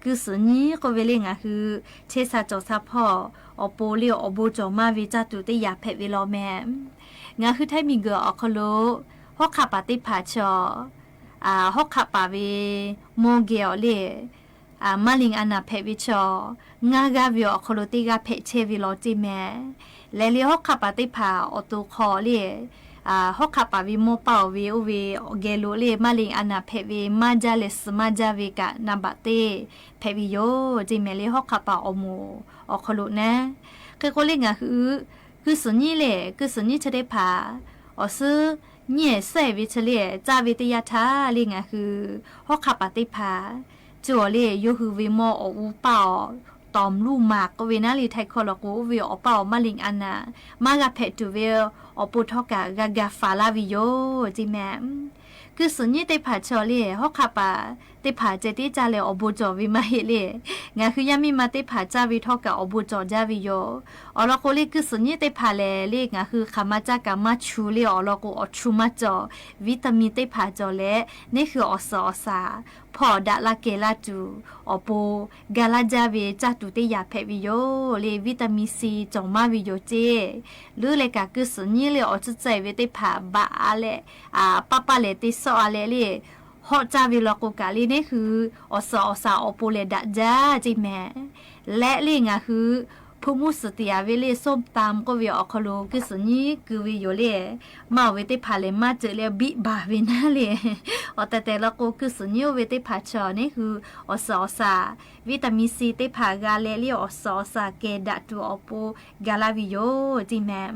kuiˇ suhˍ nyiˉ k'oˆ ve le, ngaˬ hui chehˇ sha cawˬ sha hpawˇ awˬ pon le awˬ bon cawˬ maˇ ve caˇ tuˬ teˇ yanˇ hpehꞈ ve law mehˍ. Ngaˬ hui htaiˇ miˬguiˬ awˬ hk'aw lo hawˉ hk'aˆ paˍ teˇ hpaˍ chaw, hawˉ hk'aˆ paˍ ve mawˇ geh awˬ le, maˇ liꞈ a naˍ hpehꞈ ve chaw ngaˇ g'aˇ ve awˬ hk'aw lo teˇ g'aˇ hpehꞈ chehˇ ve law ceˇ mehˍ. Lehˬ le, hawˉ hk'aˆ paˍ teˇ hpaˍ awˬ to hk'aw le, hawˉ hk'aˆ paˍ ve mawˇ paˇ awˬ ve oˇ ve awˬ geh lo le, maˇ liꞈ a naˍ hpehꞈ ve maˇ jaˇ leh suhˍ maˇ jaˇ ve kaꞈ naˍ baꞈ teˇ hpehꞈ ve yoˬ ceˇ mehˍ le. Hawˉ hk'aˆ paˍ awˬ moˍ awˬ hk'aw lo naˉ. Hk'e k'o le, ngaˬ hui kuiˇ suhˍ nyiˉ le, kuiˇ suhˍ nyiˉ chi teˇ hpaˍ awˬ suhˉ nyiˉ ehˍ suhˉ ehˍ ve chi le, caˇ ve teˇ yanˇ htaˇ le, ngaˬ hui hawˉ hk'aˆ paˍ teˇ hpaˍ cawˬ le, yawˇ hui ve mawˇ awˬ uˉ paˇ awˬ tawˍ mluˇ maˍ k'oˆ ve naˉ le, htaiˇ hkawˇ law k'o, oˇ ve awˬ paˇ awˬ maˇ liꞈ a naˍ maˇ g'a hpehꞈ tuˬ ve awˬ pon htawˇ kaꞈ g'a ga faˍ laˇ ve yoˬ ceˇ mehˍ. Kuiˇ suhˍ nyiˉ teˇ hpaˍ chaw le, hawˉ hk'aˆ paˍ teˇ hpaˍ ceh tiˉ caˇ leh awˬ bon cawˬ ve maˇ heˆ le. Ngaˬ hui yaˇ miˇ ma teˇ hpaˍ caˇ ve htawˇ kaꞈ awˬ bon cawˬ jaˇ ve yoˬ. Awˬ lawn k'o le, kuiˇ suhˍ nyiˉ teˇ hpaˍ lehˬ le, ngaˬ hui hk'aˬ ma caˇ kaꞈ maˇ chu le. Awˬ lawn k'o, awˬ chu maˇ cawˬ, vitamin teˇ hpaˍ cawˬ leh, neˉ hui awˬ suhˍ awˬ shaˍ hpawˇ daꞈ la kehˬ la tuˬ awˬ pon ga laˇ jaˇ ve caˇ tuˬ teˇ yanˇ hpehꞈ ve yoˬ le. Vitamin C cawˬ maˇ ve yoˬ ceˇ. Leuˉ leh kaꞈ kuiˇ suhˍ nyiˉ le awˬ tcuhˉ caiˇ ve teˇ hpaˍ baꞈ a leh, paˇ paˇ lehˬ te sawˆ a leh le, hawˆ caˇ ve law k'o kaꞈ le, neˉ hui awˬ suhˍ awˬ shaˍ awˬ pon lehˬ daꞈ jaˇ ceˇ mehˍ. Leh le ngaˬ hui hpu mvuhˇ suhˍ tiꞈ a ve le, ส้มตำ k'oˆ ve awˬ hk'aw lo kuiˇ suhˍ nyiˉ keu ve yoˬ le. Maˇ oˬ ve teˇ hpaˍ lehˬ maˇ ceuˬ leh biˆ baˬ ve naˉ le. Awˬ tehˬ tehˬ law k'o, kuiˇ suhˍ nyiˉ oˇ ve teˇ hpaˍ chaw neˉ hui awˬ suhˍ awˬ shaˍ vitamin C teˇ hpaˍ g'a leh le, awˬ suhˍ awˬ shaˍ kehˬ daꞈ tuˬ awˬ pon ga laˇ ve yoˬ ceˇ mehˍ.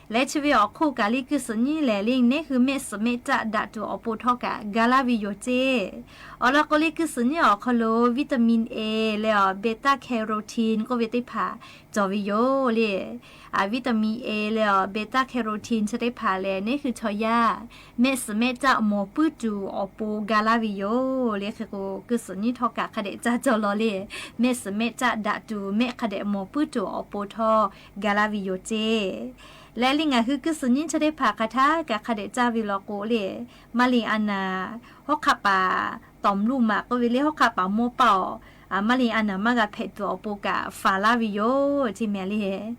Leh chi ve awˬ hk'oˆ kaꞈ le, kuiˇ suhˍ nyiˉ lehˬ le, neˉ hui mehˆ suhˍ mehˆ caˆ daꞈ tuˬ awˬ pon htawˇ kaꞈ ga laˇ ve yoˬ ceˇ. Awˬ lawn k'o le, kuiˇ suhˍ nyiˉ awˬ hk'aw lo vitamin A leh awˬ beta carotene k'oˆ ve teˇ hpaˍ cawˬ ve yoˬ le. Vitamin A leh awˬ beta carotene chi teˇ hpaˍ lehˬ, neˉ hui chaw yaˇ mehˆ suhˍ mehˆ caˆ mawˬ puiˉ tuˬ awˬ pon ga laˇ ve yoˬ le. Hk'e k'o, kuiˇ suhˍ nyiˉ htawˇ kaꞈ hk'a dehꞈ caˇ cawˬ law le, mehˆ suhˍ mehˆ caˆ daꞈ tuˬ, mehˆ hk'a dehꞈ mawˬ puiˉ tuˬ awˬ pon htawˇ ga laˇ ve yoˬ ceˇ. Leh le ngaˬ hui kuiˇ suhˍ nyiˉ chi teˇ hpaˍ hk'a htaˇ kaꞈ hk'a dehꞈ caˇ ve law k'o le, maˇ liꞈ a naˍ, hawˉ hk'aˆ paˍ tawˍ mluˇ maˍ k'oˆ ve le, hawˉ hk'aˆ paˍ mawˇ paˇ awˬ maˇ liꞈ a naˍ maˇ g'a hpehꞈ tuˬ awˬ pon kaꞈ faˍ laˇ ve yoˬ ceˇ mehˍ le.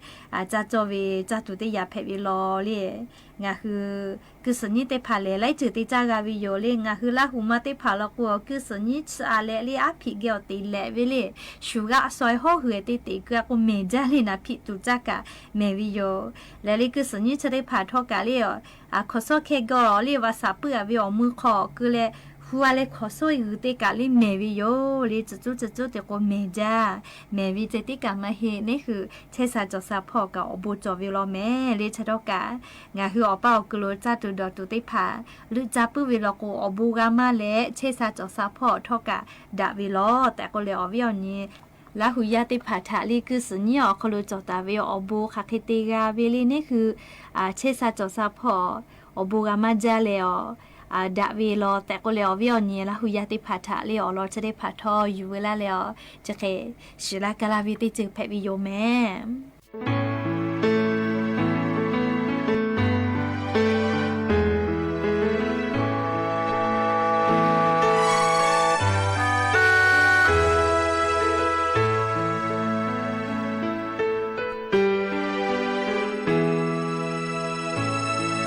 Caˇ cawˇ ve caˇ tuˬ teˇ yanˇ hpehꞈ ve law le. Ngaˬ hui kuiˇ suhˍ nyiˉ teˇ hpaˍ lehˬ, laiˉ ceuˬ te caˇ g'a ve yoˬ le. Ngaˬ hui Laˇ hu ma teˇ hpaˍ law k'o, kuiˇ suhˍ nyiˉ chi a leh le, aˉ hpiꞈ geh awˬ te lehꞈ ve le, shuˍ g'aˆ saweh hawˉ hui te te keu a k'o mehˍ jaˇ le, naˍ hpiꞈ tuˬ caˇ kaꞈ mehˍ ve yoˬ. Leh le kuiˇ suhˍ nyiˉ chi teˇ hpaˍ htawˇ kaꞈ le, hkawnˍ sawˉ hkeh gaw le, vaꞈ shaˍ puiˉ a ve awˬ mui hk'aw keu leh hu a leh hkawnˍ sawˉ g'uiˬ te kaꞈ le mehˍ ve yoˬ le. Tcuhˍ cuˉ tcuhˍ cuˉ te k'o mehˍ jaˇ, mehˍ ve ceh tiˉ kaꞈ maˇ heˆ. Neˉ hui chehˇ sha cawˬ sha hpawˇ kaꞈ awˬ bon cawˬ ve law mehˍ le. Chi htawˇ kaꞈ ngaˬ hui awˬ paˇ awˬ kuiˬ lo caˇ tuˬ dawˬ tuˬ teˇ hpaˍ leuˆ caˇ puiˉ ve law k'o, awˬ bon g'a maˇ leh chehˇ sha cawˬ sha hpawˇ htawˇ kaꞈ daꞈ ve law tehꞈ k'oˆ leh, awˬ viˉ awˬ nyi Laˇ hu yaˇ teˇ hpaˍ htaꞈ le kuiˇ suhˍ nyiˉ awˬ hk'aw lo cawˬ taˍ ve awˬ bon hk'aˬ hk'e te g'a ve le, neˉ hui chehˇ sha cawˬ sha hpawˇ awˬ bon g'a maˇ jaˇ leh awˬ daꞈ ve law tehꞈ k'oˆ leh, awˬ viˉ awˬ nyi Laˇ hu yaˇ teˇ hpaˍ htaꞈ le awˬ lawn chi teˇ hpaˍ htawˇ yuˬ veu laˇ leh awˬ chi hk'e shiˍ laˇ ka laˇ ve teˇ ceuˬ hpehꞈ ve yoˬ mehˍ.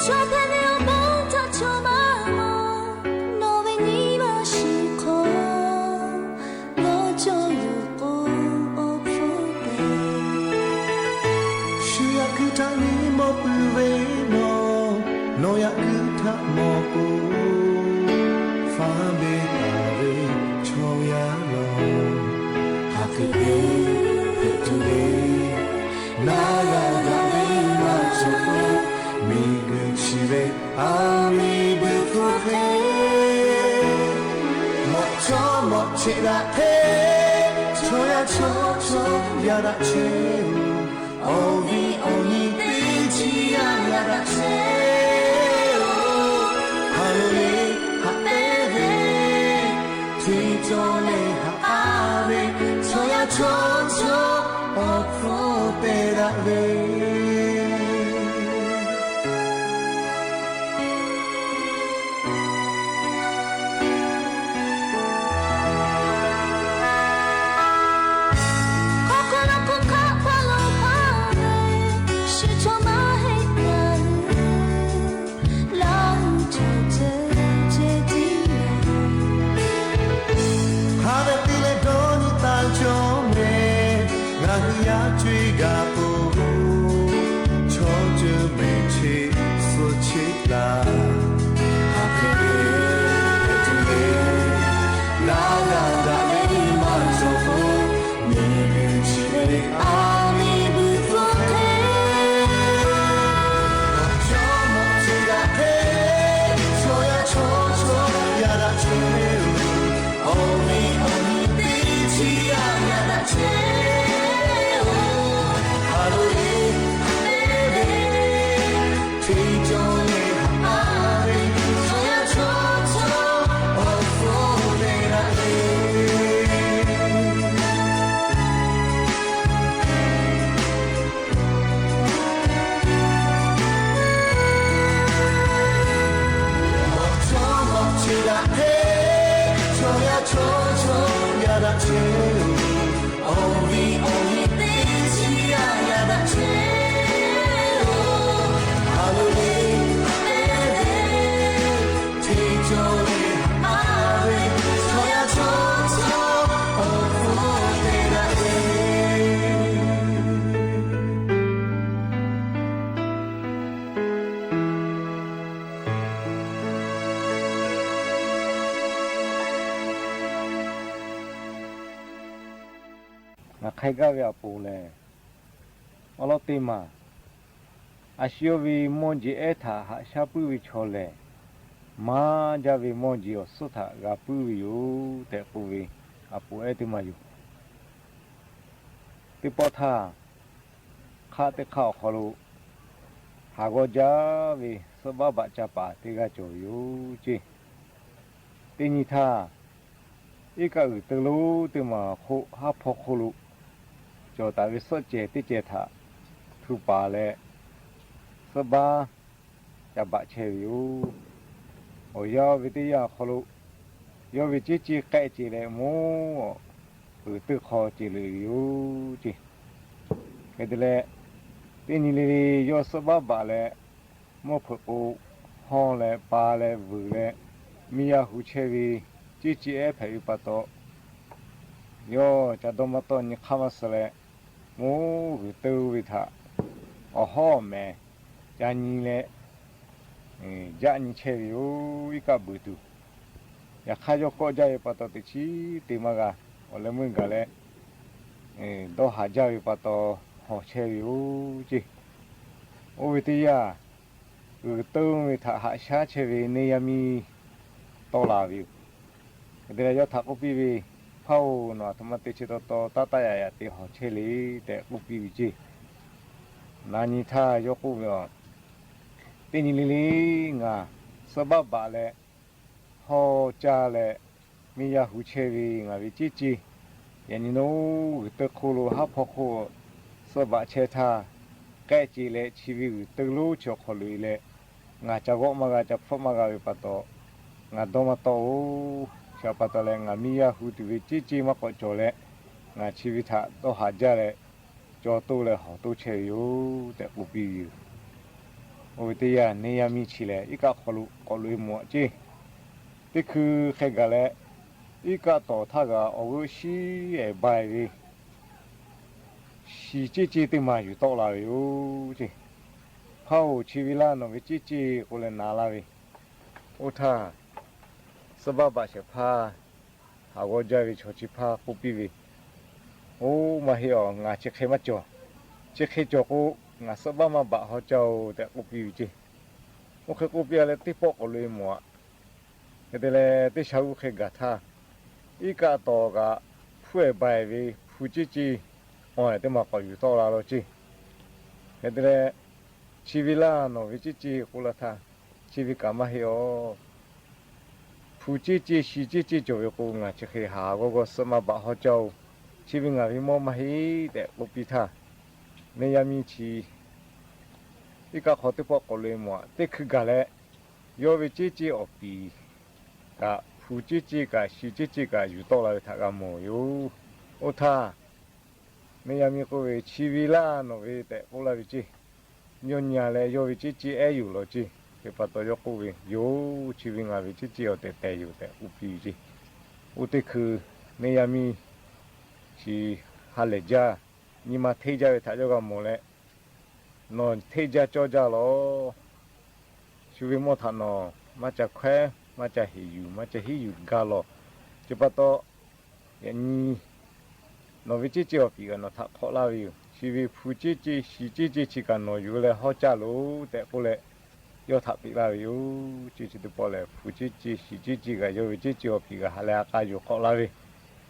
Chaw hpehꞈ ve awˬ bon htaꞈ chaw maˇ mawˬ, nawˬ ve nyi ma shiˍ hk'aw, nawˬ cawˬ yoˬ k'o, awˬ hpfuhˇ te. Shu yaꞈ kuiˬ htaꞈ nyi mawˬ peuˬ ve nawˬ, nawˬ yaꞈ kuiˬ htaꞈ mawˬ k'o, faˉ beˬ taˍ ve chaw yaˇ lawˬ. Hk'aˬ hk'e te hpehꞈ tuˬ ve, naˉ g'a daꞈ ve maˇ cawˬ k'o, miˬguiˬ chi ve a miˬguiˬ hk'oˆ hk'e, mawꞈ chaw mawꞈ cheꞈ daꞈ hk'e, chaw yaˇ chaw yaˇ daꞈ chehˇ-oˬ, awˬ viˉ awˬ nyi teˇ chi yaˇ yaˇ daꞈ chehˇ-oˬ. Haˍ loꞈ le haꞈ pehnˇ ve, hteˇ cawˇ leh haꞈ k'aˇ ve, chaw yaˇ chaw chaw awˬ hpfuhˇ te daꞈ ve. Hk'a dehꞈ te leh dawˇ nyi taˇ cawˇ meh, ngaˬ hui yaˇ co-e gaˬ k'o, chaw ceuˬ mehˬ cheˇ suh cheˇ laˇ. Haˍ hpehꞈ ve, hpehꞈ tuˬ ve, laˇ g'a daꞈ ve maˇ cawˬ k'o, miˬguiˬ chi ve a miˬguiˬ hpfuhˇ hk'e, chaw mawˇ chi daꞈ hk'e, chaw yaˇ chaw chaw yaˇ daꞈ chehˇ-oˬ, awˬ viˉ awˬ nyi teˇ chi yaˇ yaˇ daꞈ chehˇ-oˬ. Haˍ loꞈ le haꞈ pehnˇ ve, hteˇ cawˇ leh haꞈ k'aˇ ve, chaw yaˇ chaw chaw awˬ hpfuhˇ te daꞈ ve. Awˬ chaw mawˇ chi daꞈ hk'e, chaw yaˇ chaw chaw yaˇ daꞈ chehˇ-oˬ, awˬ viˉ awˬ nyi teˇ chi yaˇ yaˇ daꞈ chehˇ-oˬ. Haˍ loꞈ le haꞈ pehnˇ ve, hteˇ cawˇ leh haꞈ k'aˇ ve, chaw yaˇ chaw chaw awˬ hpfuhˇ te daꞈ ve. Ngaˬ hk'ai gaˇ ve a poˍ lehˬ, awˬ lawn teˇ maˬ, a shu yawˇ ve mawˇ jeˬ ehˉ htaꞈ haꞈ shaˉ puiˉ ve chaw lehˬ, maˇ jaˇ ve mawˇ jeˬ awˬ suhˉ htaꞈ g'a puiˉ ve yoˬ tehꞈ k'oˆ ve a poˍ ehˉ teˇ maˬ yoˬ. Teˇ pawˆ htaˇ, hk'aˆ teˇ hk'aˆ awˬ hk'aw lo haˍ g'awˇ jaˇ ve suhˆ baˆ baꞈ ca paˍ teˇ g'aˇ cawˬ ve yoˬ ceˇ. Teˇ nyi htaˇ, iˉ kaˆ g'uiˬ teu lonˉ teˇ maˬ hk'oˆ haˉ hpawˇ hk'oˆ lo cawˬ taˍ ve suhˆ cehˬ teˇ cehˬ htaꞈ htu paˍ leh, suhˆ baˆ ca baꞈ chehˇ ve yoˬ. Awˬ yanˇ ve teˇ yanˇ awˬ hk'aw lo, yawˇ ve ceˇ ceˇ k'ehˆ ce leh mawˇ g'uiˬ teu hk'aw ce loꞈ e ve yoˬ ceˇ. Hk'e te leh, teˇ nyi le le yawˇ suhˆ baˆ baꞈ leh, mawˇ hpeuꞈ k'o hawˇ leh pa leh vuiˬ leh, miˇ yaˇ hu chehˇ ve ceˇ ceˇ ehˉ hpehꞈ ve pa taw, yawˇ ca dawˇ maˇ tawˆ nyi hk'aˇ maˇ suh leh, mawˇ g'uiˬ teu ve htaꞈ awˬ hawˉ awˬ mehˍ ca nyi leh, jaˆ nyi chehˇ ve yoˬ. Iˉ kaˆ buiˬ tuˬ, yaꞈ hk'aˇ yawˇ kawˆ jaˇ ve pa taw teꞈ chiˉ te maˇ g'a. Awˬ leh meuˇ gaˬ leh dawˇ haˍ jaˇ ve pa taw hawˬ chehˇ ve yoˬ ceˇ. Oˇ ve teˇ yanˇ, g'uiˬ teu ve htaꞈ haꞈ shaˉ chehˇ ve neˇ yaˇ miˇ tawˆ la ve yoˬ. Hk'e te leh yawˇ htaꞈ k'oˆ piˇ ve, Hpaˇ-oˬ, nawˬ aˬ htoꞈ ma te chi taw taw taˇ taˆ yaꞈ yaꞈ te hawˬ chehˇ le tehꞈ k'oˆ piˇ ve ceˇ. Na nyi htaˇ yawˇ k'oˆ ve, Teˇ nyi le le ngaˬ suhˆ baˆ baꞈ leh, hawˇ caˇ leh, miˇ yaˇ hu chehˇ ve ngaˬ ve ceˇ ceˇ, yaꞈ nyi naˉ g'uiˬ teu hk'oˆ lo haˉ hpawˇ hk'oˆ suhˆ baꞈ chehˇ htaˇ, k'ehˆ ce leh chi ve g'uiˬ teu lonˉ chi awˬ hk'aw loꞈ e leh, ngaˬ ca g'awˆ maˇ g'a, ca hpfuhˆ maˇ g'a ve pa taw, ngaˬ dawˇ maˇ tawˆ-oˬ. Chi pa taw leh ngaˬ miˇ yaˇ hu tuˬ ve ceˇ ceˇ maˇ k'awꞈ cawˬ leh, ngaˬ chi ve htaꞈ dawˇ haˍ jaˇ leh, caw toˇ leh hawˬ toˇ chehˇ ve yoˬ tehꞈ k'oˆ piˇ ve yoˬ. Oˇ ve teˇ yanˇ neˇ yaˇ miˇ chi lehˬ, iˉ kaˆ hk'aw lo k'awꞈ loꞈ e mawˬ ceˇ. Teˇ hkui hk'e gaˬ leh, iˉ kaˆ tawˍ htaˇ g'aꞈ awˬ g'euˆ shiˉ ehˍ ba e ve shiˍ ceˇ ceˇ teˇ maˬ yuˬ tawˆ la ve yoˬ ceˇ. Hpaˇ-oˬ, chi ve laˇ nawˬ ve ceˇ ceˇ k'oˆ leh na laˇ ve. Oˇ htaˇ, suhˆ baˆ baꞈ shehˍ hpaˇ haˍ g'awˇ jaˇ ve chaw chi hpaˇ k'oˆ piˇ ve, Oˇ, maˇ heˆ awˬ, ngaˬ chi hk'e maˇ cawˬ. Chi hk'e cawˬ k'o, ngaˬ suhˆ baˆ maˇ baꞈ haw caˇ-oˬ tehꞈ k'oˆ piˇ ve ceˇ. Oˇ hk'e k'oˆ piˇ a leh teˇ pawˆ k'awꞈ loꞈ e mawˬ aꞈ. Hk'e te leh teˇ shaˉ g'uˇ hk'e gaˬ htaˇ, iˉ kaˆ tawˍ g'aꞈ hpuˉ ehˍ ba e ve hpu hpu ceˇ ceˇ awˬ teˇ maˬ k'awꞈ yuˬ tawˆ la law ceˇ. Hk'e te leh, chi ve laˇ nawˬ ve ceˇ ceˇ k'oˆ laˇ htaˇ, chi ve kaꞈ maˇ heˆ awˬ. Hpu ceˇ ceˇ shi ceˇ ceˇ cawˬ ve k'o, ngaˬ chi hk'e haˍ g'awˇ g'awˇ suhˆ maˇ baꞈ hawˉ caˇ oˬ. Chi ve ngaˬ ve mawˇ maˇ heˆ tehꞈ k'oˆ piˇ htaˇ, neˇ yaˇ miˇ chi iˉ kaˆ hk'aw teˇ pawˆ k'awꞈ loꞈ-e mawˬ-aꞈ, teˇ hkui gaˬ leh yawˇ ve ceˇ ceˇ awˬ piˍ kaꞈ, hpu ceˇ ceˇ kaꞈ shi ceˇ ceˇ kaꞈ yuˬ tawˆ la ve htaꞈ g'a mawˬ ve yoˬ. Oˇ htaˇ, neˇ yaˇ miˇ k'oˆ ve, chi ve laˇ nawˬ ve tehꞈ k'oˆ laˇ ve ceˇ. Yawˇ nyi-a leh yawˇ ve ceˇ ceˇ ehˉ yoˬ law ceˇ. Hk'e pa taw yawˇ k'oˆ ve, Yoˬ, chi ve ngaˬ ve ceˇ ceˇ awˬ tehˬ tehˬ yoˬ tehꞈ k'oˆ piˇ ve ceˇ. Oˇ teˇ hkui neˇ yaˇ miˇ chi ha lehˬ jaˇ, nyi ma hteˇ jaˇ ve htaꞈ yawˇ g'a mawˬ leh, Nawˬ hteˇ jaˇ cawˇ jaˇ lawˬ. Shu ve mawˇ htaꞈ nawˬ maˇ ca hkawehˉ, maˇ ca heˍ yuˬ, maˇ ca hiˉ yuˬ gaˇ lawˬ. Chi pa taw, yaꞈ nyi nawˬ ve ceˇ ceˇ awˬ piˍ kaꞈ nawˬ htaꞈ hk'awꞈ laˇ ve yoˬ. Chi ve hpu ceˇ ceˇ shi ceˇ ceˇ chi kaꞈ nawˬ yuˬ leh hawˉ caˇ loˬ tehꞈ k'oˆ leh, yawˇ htaꞈ peꞈ laˇ ve yoˬ. Ceˇ chi teˇ pawˆ lehˬ, hpu ceˇ ceˇ shi ceˇ ceˇ kaꞈ yawˇ ve ceˇ ceˇ awˬ piˍ kaꞈ ha leh a k'a yuˬ hk'awꞈ laˇ ve,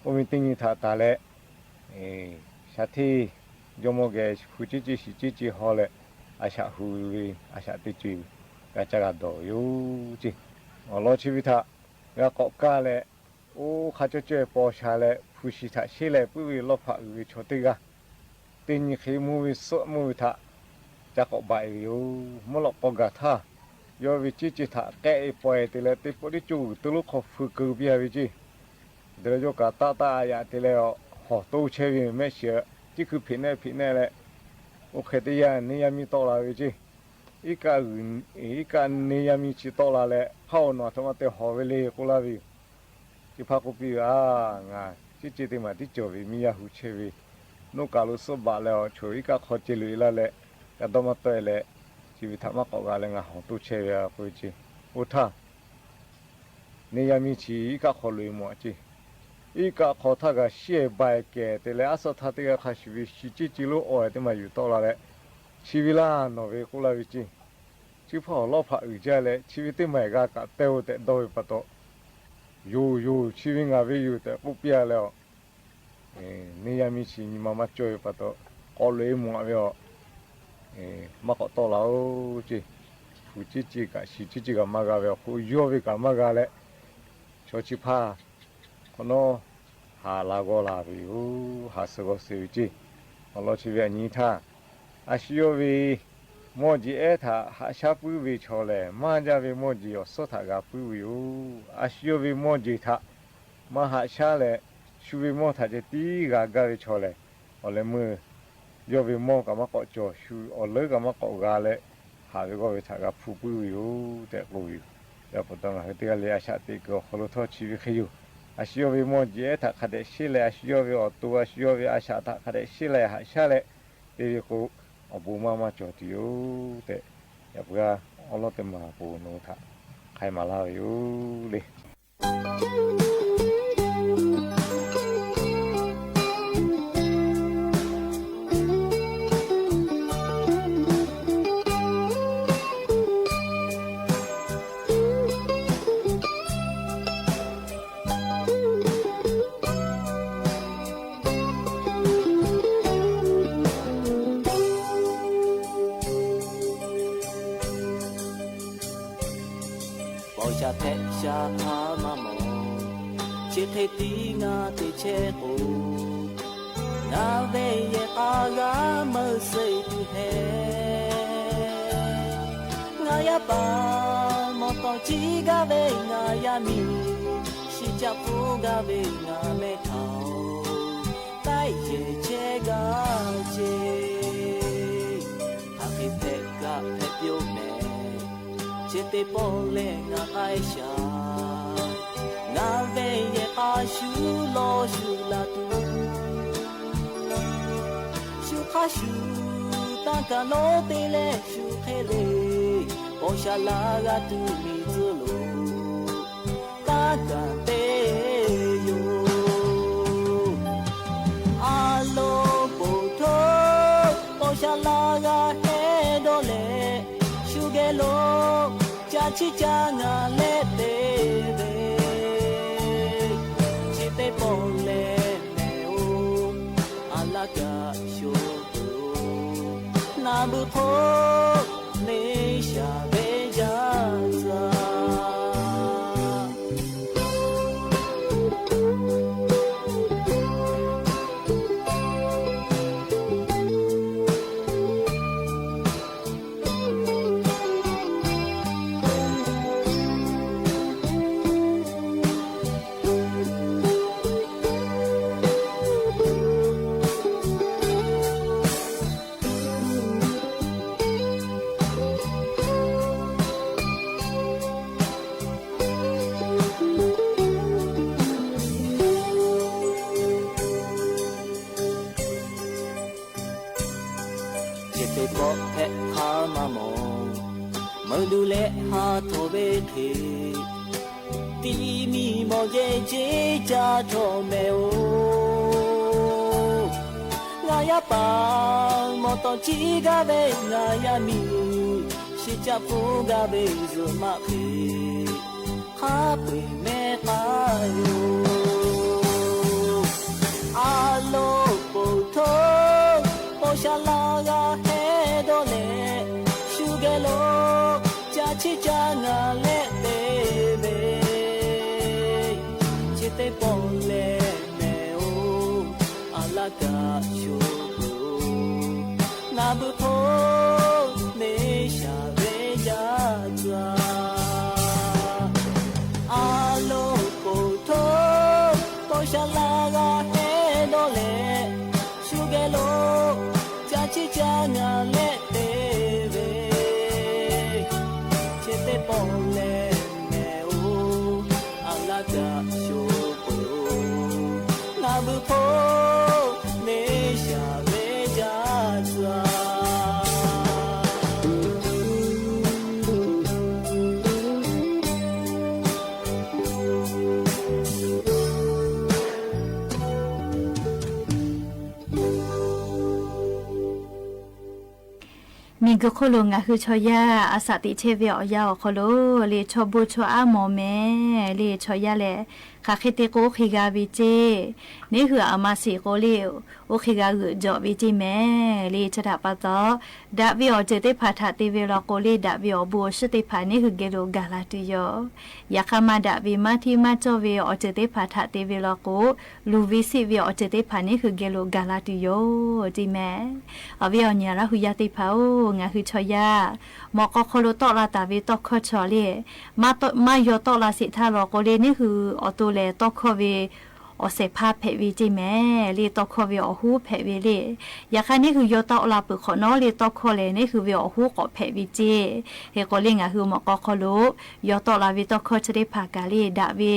oˇ ve teˇ nyi htaꞈ taˍ leh, shaˍ hteˇ jawˇmawˇ geh hpu ceˇ ceˇ shi ceˇ ceˇ haw leh, a shaꞈ hu ve a shaꞈ teˇ co-e g'a caˇ g'a dawˬ ve yoˬ ceˇ. Awˬ lawn chi ve htaꞈ g'a k'awꞈ kaˇ leh, oˇ hk'a cawˇ cawˇ-e paw sha leh hpu shi htaꞈ sheˉ leh puiˉ ve lawˇ hpaꞈ uiˍ ve chaw teˇ g'aˇ, teˇ nyi hk'e mvuhˇ ve suhˆ mvuhˇ ve htaꞈ ca k'awꞈ baˬ-e ve yoˬ. Mvuhˇ lawꞈ k'aw gaˬ htaˇ, yawˇ ve ceˇ ceˇ htaꞈ k'ehˆ-e paw-e te leh, teˇ pawˆ teˇ co g'uiˬ to lonˉ hk'aw hpui keu piˇ-a ve ceˇ. Te leh yawˇ kaꞈ taˆ taˆ a yaꞈ te leh, hawˬ toˇ chehˇ ve mehˆ shiˍ, ciˉ hkui hpeꞈ nehˆ hpeꞈ nehˆ leh, oˇ hk'e teˇ yanˇ neˇ yaˇ miˇ tawˆ la ve ceˇ. Iˉ kaˆ g'uiˬ, iˉ kaˆ neˇ yaˇ miˇ chi tawˆ la leh, hpaˇ-oˬ, nawˬ aˬ htoꞈ ma te hawˬ ve le k'oˆ laˇ ve yoˬ. Chi hpaˇ k'oˆ piˇ ve, Aˬ, ngaˬ ceˇ ceˇ teˇ maˬ tiˉ cawˬ ve miˇ yaˇ hu chehˇ ve, noˆ kaˬ lo suhˆ baꞈ leh awˬ choˬ iˉ kaˆ hk'aw ceh loꞈ-e laˇ leh, ca dawˇ maˇ tawˆ-e leh, chi ve htaꞈ maˇ k'awꞈ g'a leh ngaˬ hawˬ toˇ chehˇ ve k'oˆ ve ceˇ. Oˇ htaˇ, neˇ yaˇ miˇ chi iˉ kaˆ hk'aw loꞈ-e mawˬ ceˇ. Iˉ kaˆ hk'aw htaˇ kaꞈ shiˉ-e ba-e kehˬ te leh, aˉ suhˆ htaˇ teˇ g'aˇ hk'a shuˍ ve shi ceˇ ceˇ lonˉ awˬ-e teˇ maˬ yuˬ tawˆ la leh, chi ve laˇ nawˬ ve k'oˆ laˇ ve ceˇ. Chi hpaˇ awˬ lawˇ hpaꞈ uiˍ jaˇ leh, chi ve teˇ maˬ g'a kaꞈ teh-o tehꞈ dawˇ ve pa taw, Yoˬ yoˬ, chi ve ngaˬ ve yoˬ tehꞈ k'oˆ piˇ-a leh, neˇ yaˇ miˇ chi nyi ma maˇ cawˇ ve pa taw, k'awꞈ loꞈ-e mawˬ-a ve awˬ, maˇ k'awꞈ tawˆ la-oˬ ceˇ. Hpu ceˇ ceˇ kaꞈ shi ceˇ ceˇ kaꞈ maˇ g'a ve awˬ hk'oˆ, yawˇ ve kaꞈ maˇ g'a leh, chaw chi hpaˇ hk'awꞈ nawˉ haˍ la g'awˇ la ve yoˬ. Haˍ suh g'awˇ suh ve ceˇ. Awˬ lawn chi ve aˬ nyi htaˇ, a shu yawˇ ve mawˇ jeˬ ehˉ htaꞈ haꞈ shaˉ puiˉ ve chaw lehˬ, maˇ jaˇ ve mawˇ jeˬ awˬ suhˉ htaꞈ g'a puiˉ ve yoˬ. A shu yawˇ ve mawˇ jeˬ htaꞈ maˇ haꞈ shaˉ leh, shu ve mawˇ htaꞈ ceh tiˉ g'a gaˇ ve chaw lehˬ, awˬ leh meuˇ yawˇ ve mawˇ kaꞈ maˇ k'awꞈ cawˬ, shu awˬ leuˉ kaꞈ maˇ k'awꞈ g'a leh, haꞈ ve g'awˇ ve htaꞈ g'a hpu puiˉ ve yoˬ tehꞈ k'oˆ ve yoˬ. Yaꞈ pa taw ngaˬ hui teˇ g'aˇ le a shaꞈ teꞈ kuiˬ awˬ hk'aw lo htawˇ chi ve hk'e yoˬ. A shu yawˇ ve mawˇ jeˬ ehˉ htaꞈ hk'a dehꞈ sheˉ leh, a shu yawˇ ve awˬ to, a shu yawˇ ve a shaꞈ htaꞈ hk'a dehꞈ sheˉ leh haꞈ shaˉ leh, te ve k'o, awˬ bon maˇ maˇ cawˬ tuˬ yoˬ tehꞈ, yaꞈ puiˉ g'aˇ awˉ lawˉ teˇ maˬ ponˬ nawˬ hui htaꞈ hk'ai maˍ laˇ ve yoˬ le. Paw sha hpehꞈ sha hk'aˬ maˇ mawˬ, chi hk'e tiˉ ngaˬ te chehˇ k'o, ngaˬ ve yehˬ k'a g'a meuˇ suh tuˬ hehꞈ. Ngaˬ yaˇ paˍ mawˬ tawˬ ciˉ gaˇ ve ngaˬ yaˇ miˇ, shi caˆ hpfuhˇ gaˇ ve ngaˬ mehˆ htaꞈ-oˬ, taiˉ yehˬ chehˇ gaˇ ceˇ. Hk'aˬ hk'e hpehꞈ kaꞈ hpehꞈ piˇ-oˆ mehˍ, chi teˇ pawˆ lehˬ ngaˬ k'ai shaˍ. Ngaˬ ve yehˬ k'a shu lawˬ shu la tuˬ, shu hk'aˇ shu tanˇ kaˬ lonˉ te leh shu hk'e le, paw sha laˇ g'a tuˬ miˬ tcuhˉ lo tanˇ kaˬ te yoˬ. A lo poˬ htoˇ paw sha laˇ g'a hehˉ dawˇ leh, shu geh lo ca chiˇ ca ngaˬ leh te ve, chi teˇ pawˆ lehˬ mehˍ-oˬ, Ngaˬ beuꞈ hk'oˆ neˇ shaˍ ve yaˇ tcuh-a. Chi teˇ pawˆ hpehꞈ hk'aˇ maˇ mawˬ, meuꞈ duˬ leh ha htawnˍ ve hk'e, tiˇ miˬ mawˬ jehˇ ceˇ caˇ htawˇ mehˍ-oˬ. Ngaˬ yaˇ paˍ mawˬ tawˍ ciˉ gaˇ ve ngaˬ yaˇ miˬ, shi caˆ hpfuhˇ gaˇ ve zuhꞈ maˆ hk'e, hk'a peu-eˬ mehˉ k'ai yoˬ. A loˍ poˍ htoˇ, paw sha laˇ g'a heh dawˇ leh, shu geh lo ca chiˇ ca ngaˬ leh te ve, chi teˇ pawˆ leh mehˍ-oˬ, a laˇ kaꞈ sho peuˬ-oˬ. Ngaˬ beuꞈ hk'oˆ neˇ shaˍ ve yaˇ tcuh-a. A loˍ poˍ htoˇ, paw sha laˇ g'a heh dawˇ leh, shu geh lo ca chiˇ ca ngaˬ leh te ve, chi teˇ pawˆ leh mehˍ-oˬ, a laˇ kaꞈ sho peuˬ-oˬ. Ngaˬ beuꞈ hk'oˆ neˇ shaˍ ve yaˇ tcuh-a. Miˬguiˬ hk'oˆ lo ngaˬ hui chaw yaˇ a shaꞈ teꞈ chehˇ ve awˬ yanˇ awˬ hk'aw lo le, chaw bon chaw aˉ mawˬ mehˍ le. Chaw yaˇ lehˬ, hk'aˬ hk'e te k'o oˇ hk'e g'a ve ceˇ. Neˇ hui aˬ ma shiˍ k'o le, oˇ hk'e g'a g'euꞈ jawꞈ ve ceˇ mehˍ le. Chi htaꞈ pa taw, daꞈ ve awˬ ceuˬ teˇ hpaˍ htaꞈ te ve law k'o le, daꞈ ve awˬ bon awˬ shiˍ teˇ hpaˍ neˇ hui geh lo gaˬ la tuˬ yoˬ. Yaꞈ hk'aˇ, maˇ daꞈ ve maˇ hteˇ maˇ cawˇ ve awˬ ceuˬ teˇ hpaˍ htaꞈ te ve law k'o, luˬ ve siˆ ve awˬ ceuˬ teˇ hpaˍ neˇ hui geh lo gaˬ la tuˬ yoˬ ceˇ mehˍ. Awˬ viˉ awˬ nyi Laˇ hu yaˇ teˇ hpaˍ-oˬ, ngaˬ hui chaw yaˇ mawꞈ k'aw hk'aw lo tawˆ la taˍ ve tawˇ hkawˇ chaw le, maˇ yaw tawˆ la sheˍ htaˇ law k'o le, neˇ hui awˬ to lehˬ tawˇ hkawˇ ve awˬ shehˍ hpaˇ hpehꞈ ve ceˇ mehˍ le. Tawˇ hkawˇ ve awˬ hoˉ hpehꞈ ve le. Yaꞈ hk'aˇ, neˇ hui yaw tawˆ la peuˬ hk'awꞈ nawˉ le, tawˇ hkawˇ lehˬ neˇ hui ve awˬ hoˉ k'awꞈ hpehꞈ ve ceˇ. Hk'e k'o le, ngaˬ hui mawꞈ k'aw hk'aw lo yaw tawˆ la ve tawˇ hkawˇ chi teˇ hpaˍ kaꞈ le, daꞈ ve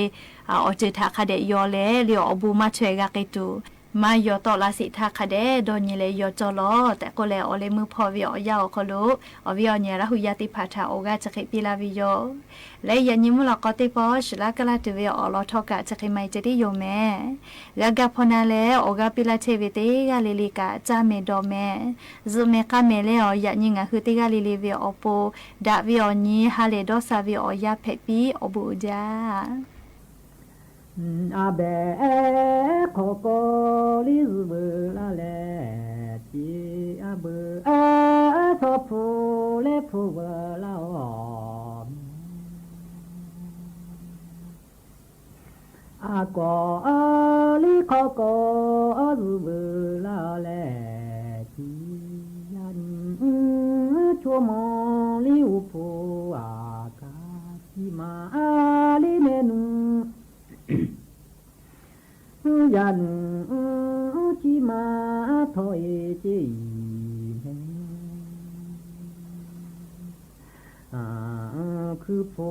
awˬ ceuˬ htaꞈ hk'a dehꞈ yaw leh le, awˬ bon maˇ chaweh g'a k'ai tuˬ, maˇ yaw tawˆ la sheˍ htaˇ hk'a dehꞈ dawˇ nyi leh yaw cawˇ lawˬ tehꞈ k'oˆ leh, awˬ leh meuˇ hpawˇ ve awˬ yanˇ awˬ hk'aw lo awˬ viˉ awˬ nyi Laˇ hu yaˇ teˇ hpaˍ htaꞈ awˬ g'aˇ chi hk'e piˇ laˇ ve yoˬ. Leh yaꞈ nyi mvuhˇ lawꞈ k'aw teˇ pawˆ shiˍ laˇ kaˇ laˇ tuˬ ve awˬ lawn htawˇ kaꞈ chi hk'e maˇ heˆ ceh tiˉ yoˬ mehˍ. G'a gaˇ hpaw na leh awˬ g'aˇ piˇ laˇ chehˇ ve teˇ g'aˇ le le kaꞈ caˇ mehˍ dawˬ mehˍ. Zuhꞈ mehˍ k'aˇ mehˍ leh, awˬ yaꞈ nyi ngaˬ hui teˇ g'aˇ le le ve awˬ pon daꞈ ve awˬ nyi ha lehˬ dawˇ sha ve awˬ yanˇ hpehꞈ piˇ awˬ bon uiˍ jaˇ. A behˬ hk'awꞈ k'aw liˇ zuhꞈ veuꞈ laˇ leh, tiꞈ a beuꞈ chaw hpu leh hpu veuꞈ laˇ-oˬ. A kawꞈ liˇ hk'awꞈ k'aw zuhꞈ veuꞈ laˇ leh, tiꞈ a nyi co maw liˇ uˉ hpu a kaꞈ, tiꞈ ma a liˇ mehˍ nuˬ yaꞈ nuˬ, tiꞈ ma htawˇ e ceˇ iˍ mehˍ. Hkui hpu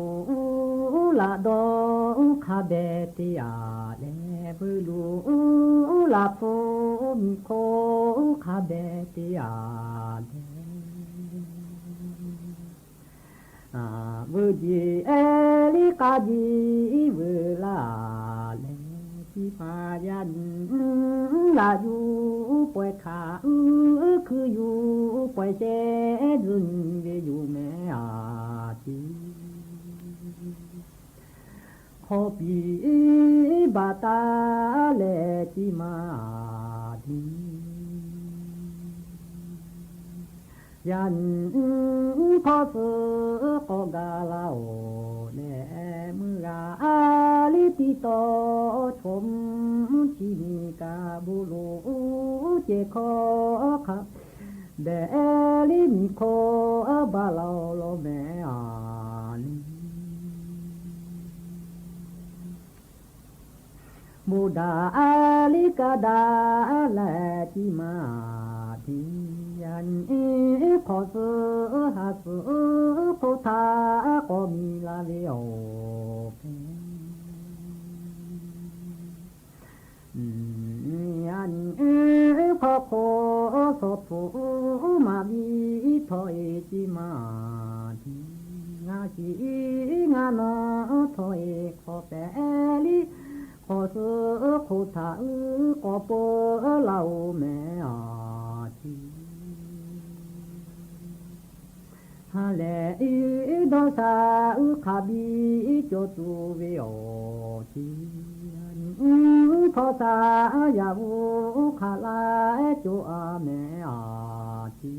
laꞈ dawˇ hk'a behꞈ te a leh, veuꞈ luˬ laꞈ hpu miˬ hk'oˆ hk'a behꞈ te a leh, veuꞈ jeˬ liˇ k'a jeˬ veuꞈ laˇ leh, tiꞈ ma yaꞈ nyi laꞈ yuˬ pawehˇ hkanˍ uiˍ hkui yuˬ pawehˇ shehˍ zuhꞈ nyi ve yoˬ mehˍ a tiꞈ. Hk'awꞈ piˍ baꞈ taˍ leh tiꞈ ma tiꞈ Yaꞈ nyi hk'awˇ suh k'awꞈ gaˬ la-oˬ leh, meuˇ g'a liˇ tiˇ tawˇ chawˇ mvuhˇ chi miˬ kaꞈ bon loˍ ceh hkawˇ hk'a behꞈ liˇ miˬ hkawˇ baˬ la-oˬ law mehˍ a le. Bon daꞈ liˇ kaꞈ daꞈ leh tiˉ maˇ tiˉ, yaꞈ nyi hk'awꞈ suh haˍ suh hk'oˆ htaꞈ k'awꞈ miˬ la ve awˬ hpehꞈ. Yaꞈ nyi hk'awꞈ hk'oˆ shawˍ hpfuhˍ maˍ biˇ htawˇ e tiˉ maˇ tiˉ, ngaˬ shiˍ ngaˬ nawˬ htawˇ e hk'awꞈ pehˍ liˇ hk'awꞈ suh hk'oˆ htaꞈ uˉ k'awꞈ peuˬ laˇ-oˬ mehˍ a tiˉ. Ha lehˬ, dawˇ sha uˉ hk'a biˇ cawˬ tuˬ ve awˬ tiˉ, hpawˇ sha yaꞈ g'uˇ hk'aˬ laˇ cawˬ a mehˍ a tiˉ.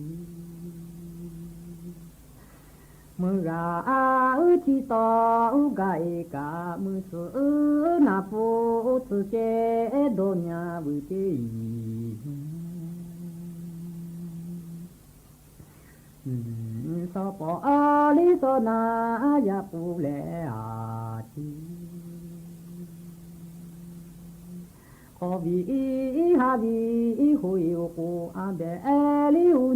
Meuˇ g'a uˉ chi taw uˉ gaˬ e kaꞈ, meuˇ suhˍ uˉ naˍ pfuhˇ tcuh ceh dawˇ nyi vuiˬ teˇ yiˍ Saw pawˍ a liˇ saw na yaꞈ k'oˆ leh a tiˉ, k'awꞈ viˉ ha viˉ hoꞈ e oˬ k'o, a behꞈ liˇ uˉ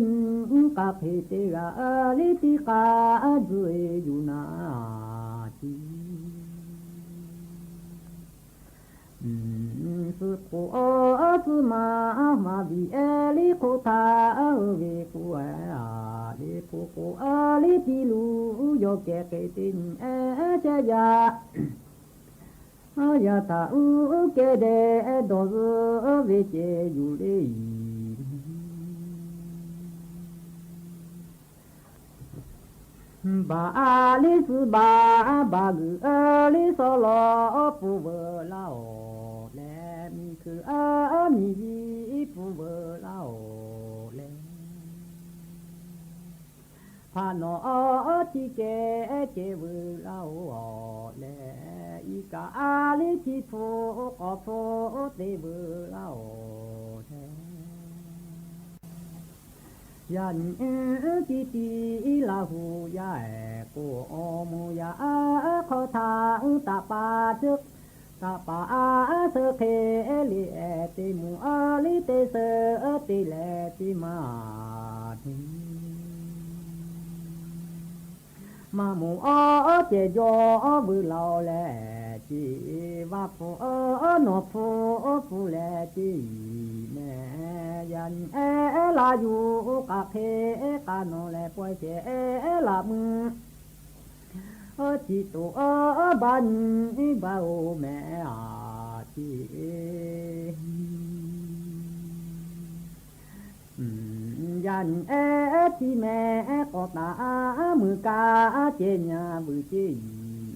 nyi k'a hk'e teˇ g'aˇ liˇ tiˉ k'a tzuhˇ e yuˬ na a tiˉ. Suh k'o, suh ma ma viˉ e liˇ hk'oˆ htaꞈ ve k'o, a le k'o k'o, a liˇ piˇ lu yawˇ kehˬ hk'e teˇ nyi e chehˇ yaˇ. Yaˇ htaꞈ uˉ kehˬ dehꞈ dawˬ zuhˆ ve ceh yuˬ le. Baˬ a liˇ suh baˬ baˬ g'uiˬ a liˇ saw law pfuhˇ veuˬ laˇ-oˬ leh, miˬ hkui a miˬ viˇ pfuhˇ veuˬ laˇ-oˬ leh, hpaꞈ nawˬ a ciˉ kehˉ ceh veuˬ laˇ-oˬ leh, iˉ kaꞈ a liˇ ciˉ hpu k'awꞈ hpu te veuˬ laˇ-oˬ leh, yaꞈ nyi ciˉ tiˉ Laˇ hu yaˇ ehˍ k'o, awˬ moˍ yaˇ hk'aw htaꞈ taˍ paˍ tcuhˆ taˍ paˍ a suh hk'e le ehˍ te moˍ a liˇ te suh te leh tiˉ maˇ tiˉ. Maˇ moˍ awˬ cehˬ jaw veuˬ laˇ-oˬ leh, ceˇ vaˇ hpu nawˬ hpu hpu leh ceˇ mehˍ. Yaꞈ nyi ehˉ laˇ yuˬ k'a hk'e k'a nawˬ leh pawehˇ ceh ehˉ laˇ meuˇ, ciˉ toꞈ baˇ nyi baˇ-oˬ mehˍ a ceˇ. Yaꞈ nyi ehˉ tiˉ mehˍ k'awꞈ taˍ meuˇ kaꞈ ceh nyi vuiˬ ceˇ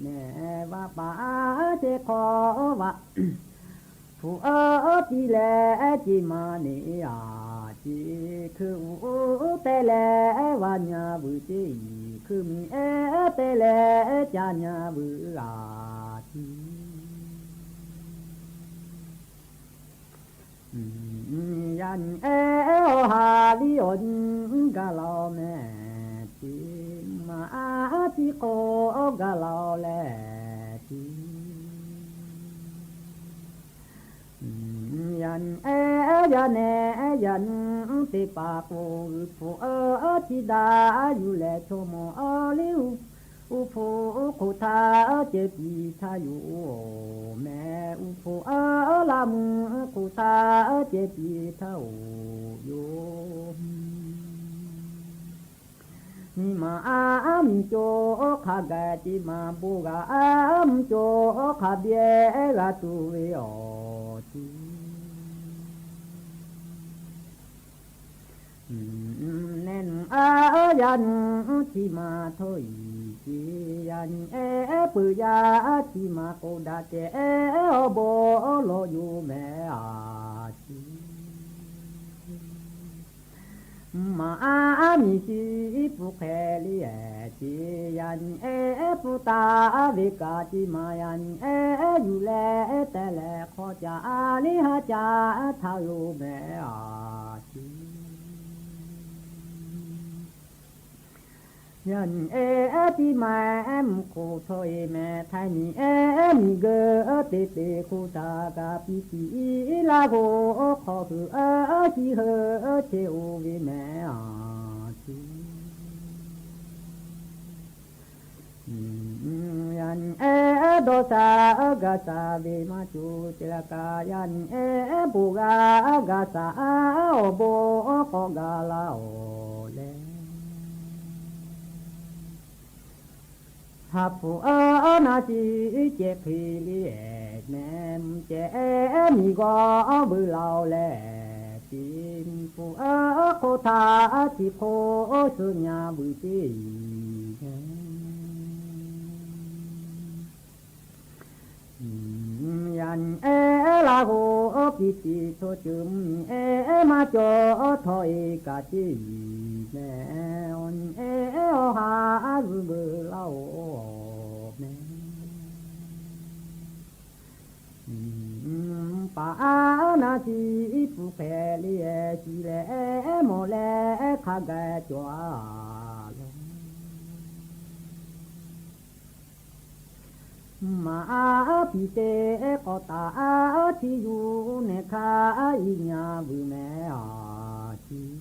mehˍ. Vaꞈ paˍ ceh hk'aw vaꞈ hpu tiˉ leh ceˇ maˇ ne a ceˇ. Hkui uˉ te leh vaꞈ nyi vuiˬ ceˇ, hkui miˬ ehˉ te leh ca nyi vuiˬ a ceˇ. Yaꞈ nyi ehˉ awˬ ha liˇ awˬ nyi gaˬ la-oˬ mehˍ ceˇ. Maˇ a ciˉ hk'aw gaˬ la-oˬ leh ceˇ. Yaꞈ nyi ehˉ yaˇ nehˬ yaꞈ nyi teˇ hpaˍ k'o, g'uiˬ hpu a ciˉ daꞈ yuˬ leh chaw mawˬ a liˇ uˉ hpu hk'oˆ htaꞈ ceh piˇ htaˇ yoˬ mehˍ. Uˉ hpu a laˇ meuˇ hk'oˆ htaꞈ ceh piˇ htaˇ-oˬ yoˬ. Nyi ma a miˬ cawˬ hk'a gaˬ ceˇ maˇ bon g'a a mvuhˇ cawˬ hk'a biˇ g'a tuˬ ve awˬ ceˇ. Nehˬ nuˬ a yaˇ nuˬ chi maˇ htawˇ iˉ ceˇ. Yaꞈ nyi ehˉ peuˬ yaˇ chi maˇ k'oˆ daꞈ ceh ehˉ awˬ bon lawˬ yoˬ mehˍ a ceˇ. Maˍ aˉ miˬ shiˍ pfuhˇ hk'e le, yaˇ nyi ehˉ pfuhˇ taˍ ve kaꞈ, chi maˍ yaˇ nyi ehˉ yuˬ leh te leh hk'aw caꞈ le haˉ caꞈ htaˇ lo mehˍ a ciˬ. Yaˇ nyi ehˉ tiˉ maˇ mvuhˇ hk'oˆ htawˇ e mehˍ, htaiˍ nyi ehˉ miˬ guiˬ te te hk'oˆ htaꞈ kaꞈ piˇ tiꞈ laˇ k'o, hk'aw hui chi hui chehˇ oˬ ve mehˍ a ciˬ. Yaˇ nyi ehˉ dawˇ sha gaˬ sha ve maˇ cawˬ ce laˇ kaꞈ, yaˇ nyi ehˉ bon g'a gaˬ sha awˬ bon k'awꞈ gaˬ laˇ oˬ leh, ha hpu naˉ shiˍ ceh hk'e le mehˍ, mvuhˇ ceh miˬ g'awˇ veuꞈ laˇ oˬ leh, tiꞈ mvuhˇ hpu hk'oˆ htaꞈ tiꞈ hk'oˆ suh nyi vuiˬ teˇ mehˍ. Yaˇ nyi ehˉ laˇ k'o, piˇ tiꞈ chaw ceuˬ mvuhˇ nyi ehˉ maˇ cawˬ htawˇ e kaꞈ ceˇ mehˍ. Awˬ nyi ehˉ awˬ ha zuhꞈ veuꞈ laˇ oˬ mehˍ. Paˍ aˉ naˉ shiˍ pfuhˇ hk'e le, shiˍ leh mawˬ leh hk'a gaˬ cawˬ a law. Maˍ aˉ piˍ teˇ k'awꞈ taˍ aˉ htiˇ yuˬ nehˬ hk'a iˉ nyi vuiˬ mehˍ a ciˬ.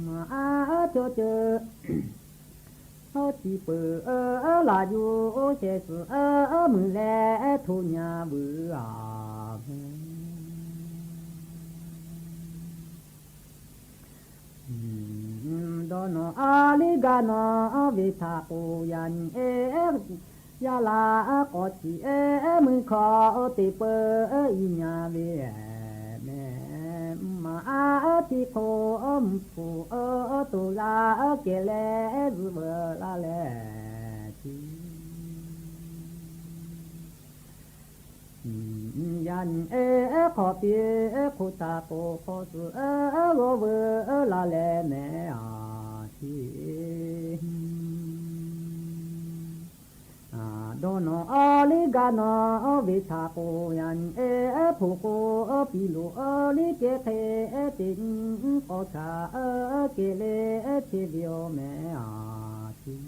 Maˍ aˉ cawˇ ceuˬ tiꞈ peuˬ laꞈ yuˬ shehˍ suhˍ muiˬ leh hto nyi vuiˬ a mehˍ. Dawˇ nawˬ a liˇ gaˇ nawˬ ve htaꞈ k'o, yaˇ nyi ehˉ yaˇ laꞈ k'awꞈ ciˍ ehˉ mui hkawˇ teˇ peuˬ iˉ nyi ve mehˍ. Maˍ aˉ tiꞈ hk'oˆ mvuhˇ hpu to laˇ kehˬ leh zuhꞈ veuꞈ laˇ leh ciˬ. Yaˇ nyi ehˉ hk'awꞈ piˇ hk'oˆ htaꞈ k'o, hk'aw suhˍ g'awˇ veuꞈ laˇ leh mehˍ a ciˬ. Dawˇ nawˬ a liˇ gaˇ nawˬ ve htaꞈ k'o, yaˇ nyi ehˉ hpoꞈ k'o piˇ loꞈ liˇ ceh hk'e, teˇ nyi k'awˇ htaꞈ kehˬ leh chehˇ ve awˬ mehˍ a ciˬ.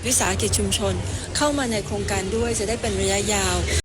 วิสาหกิจชุมชน เข้ามาในโครงการด้วย จะได้เป็นระยะยาว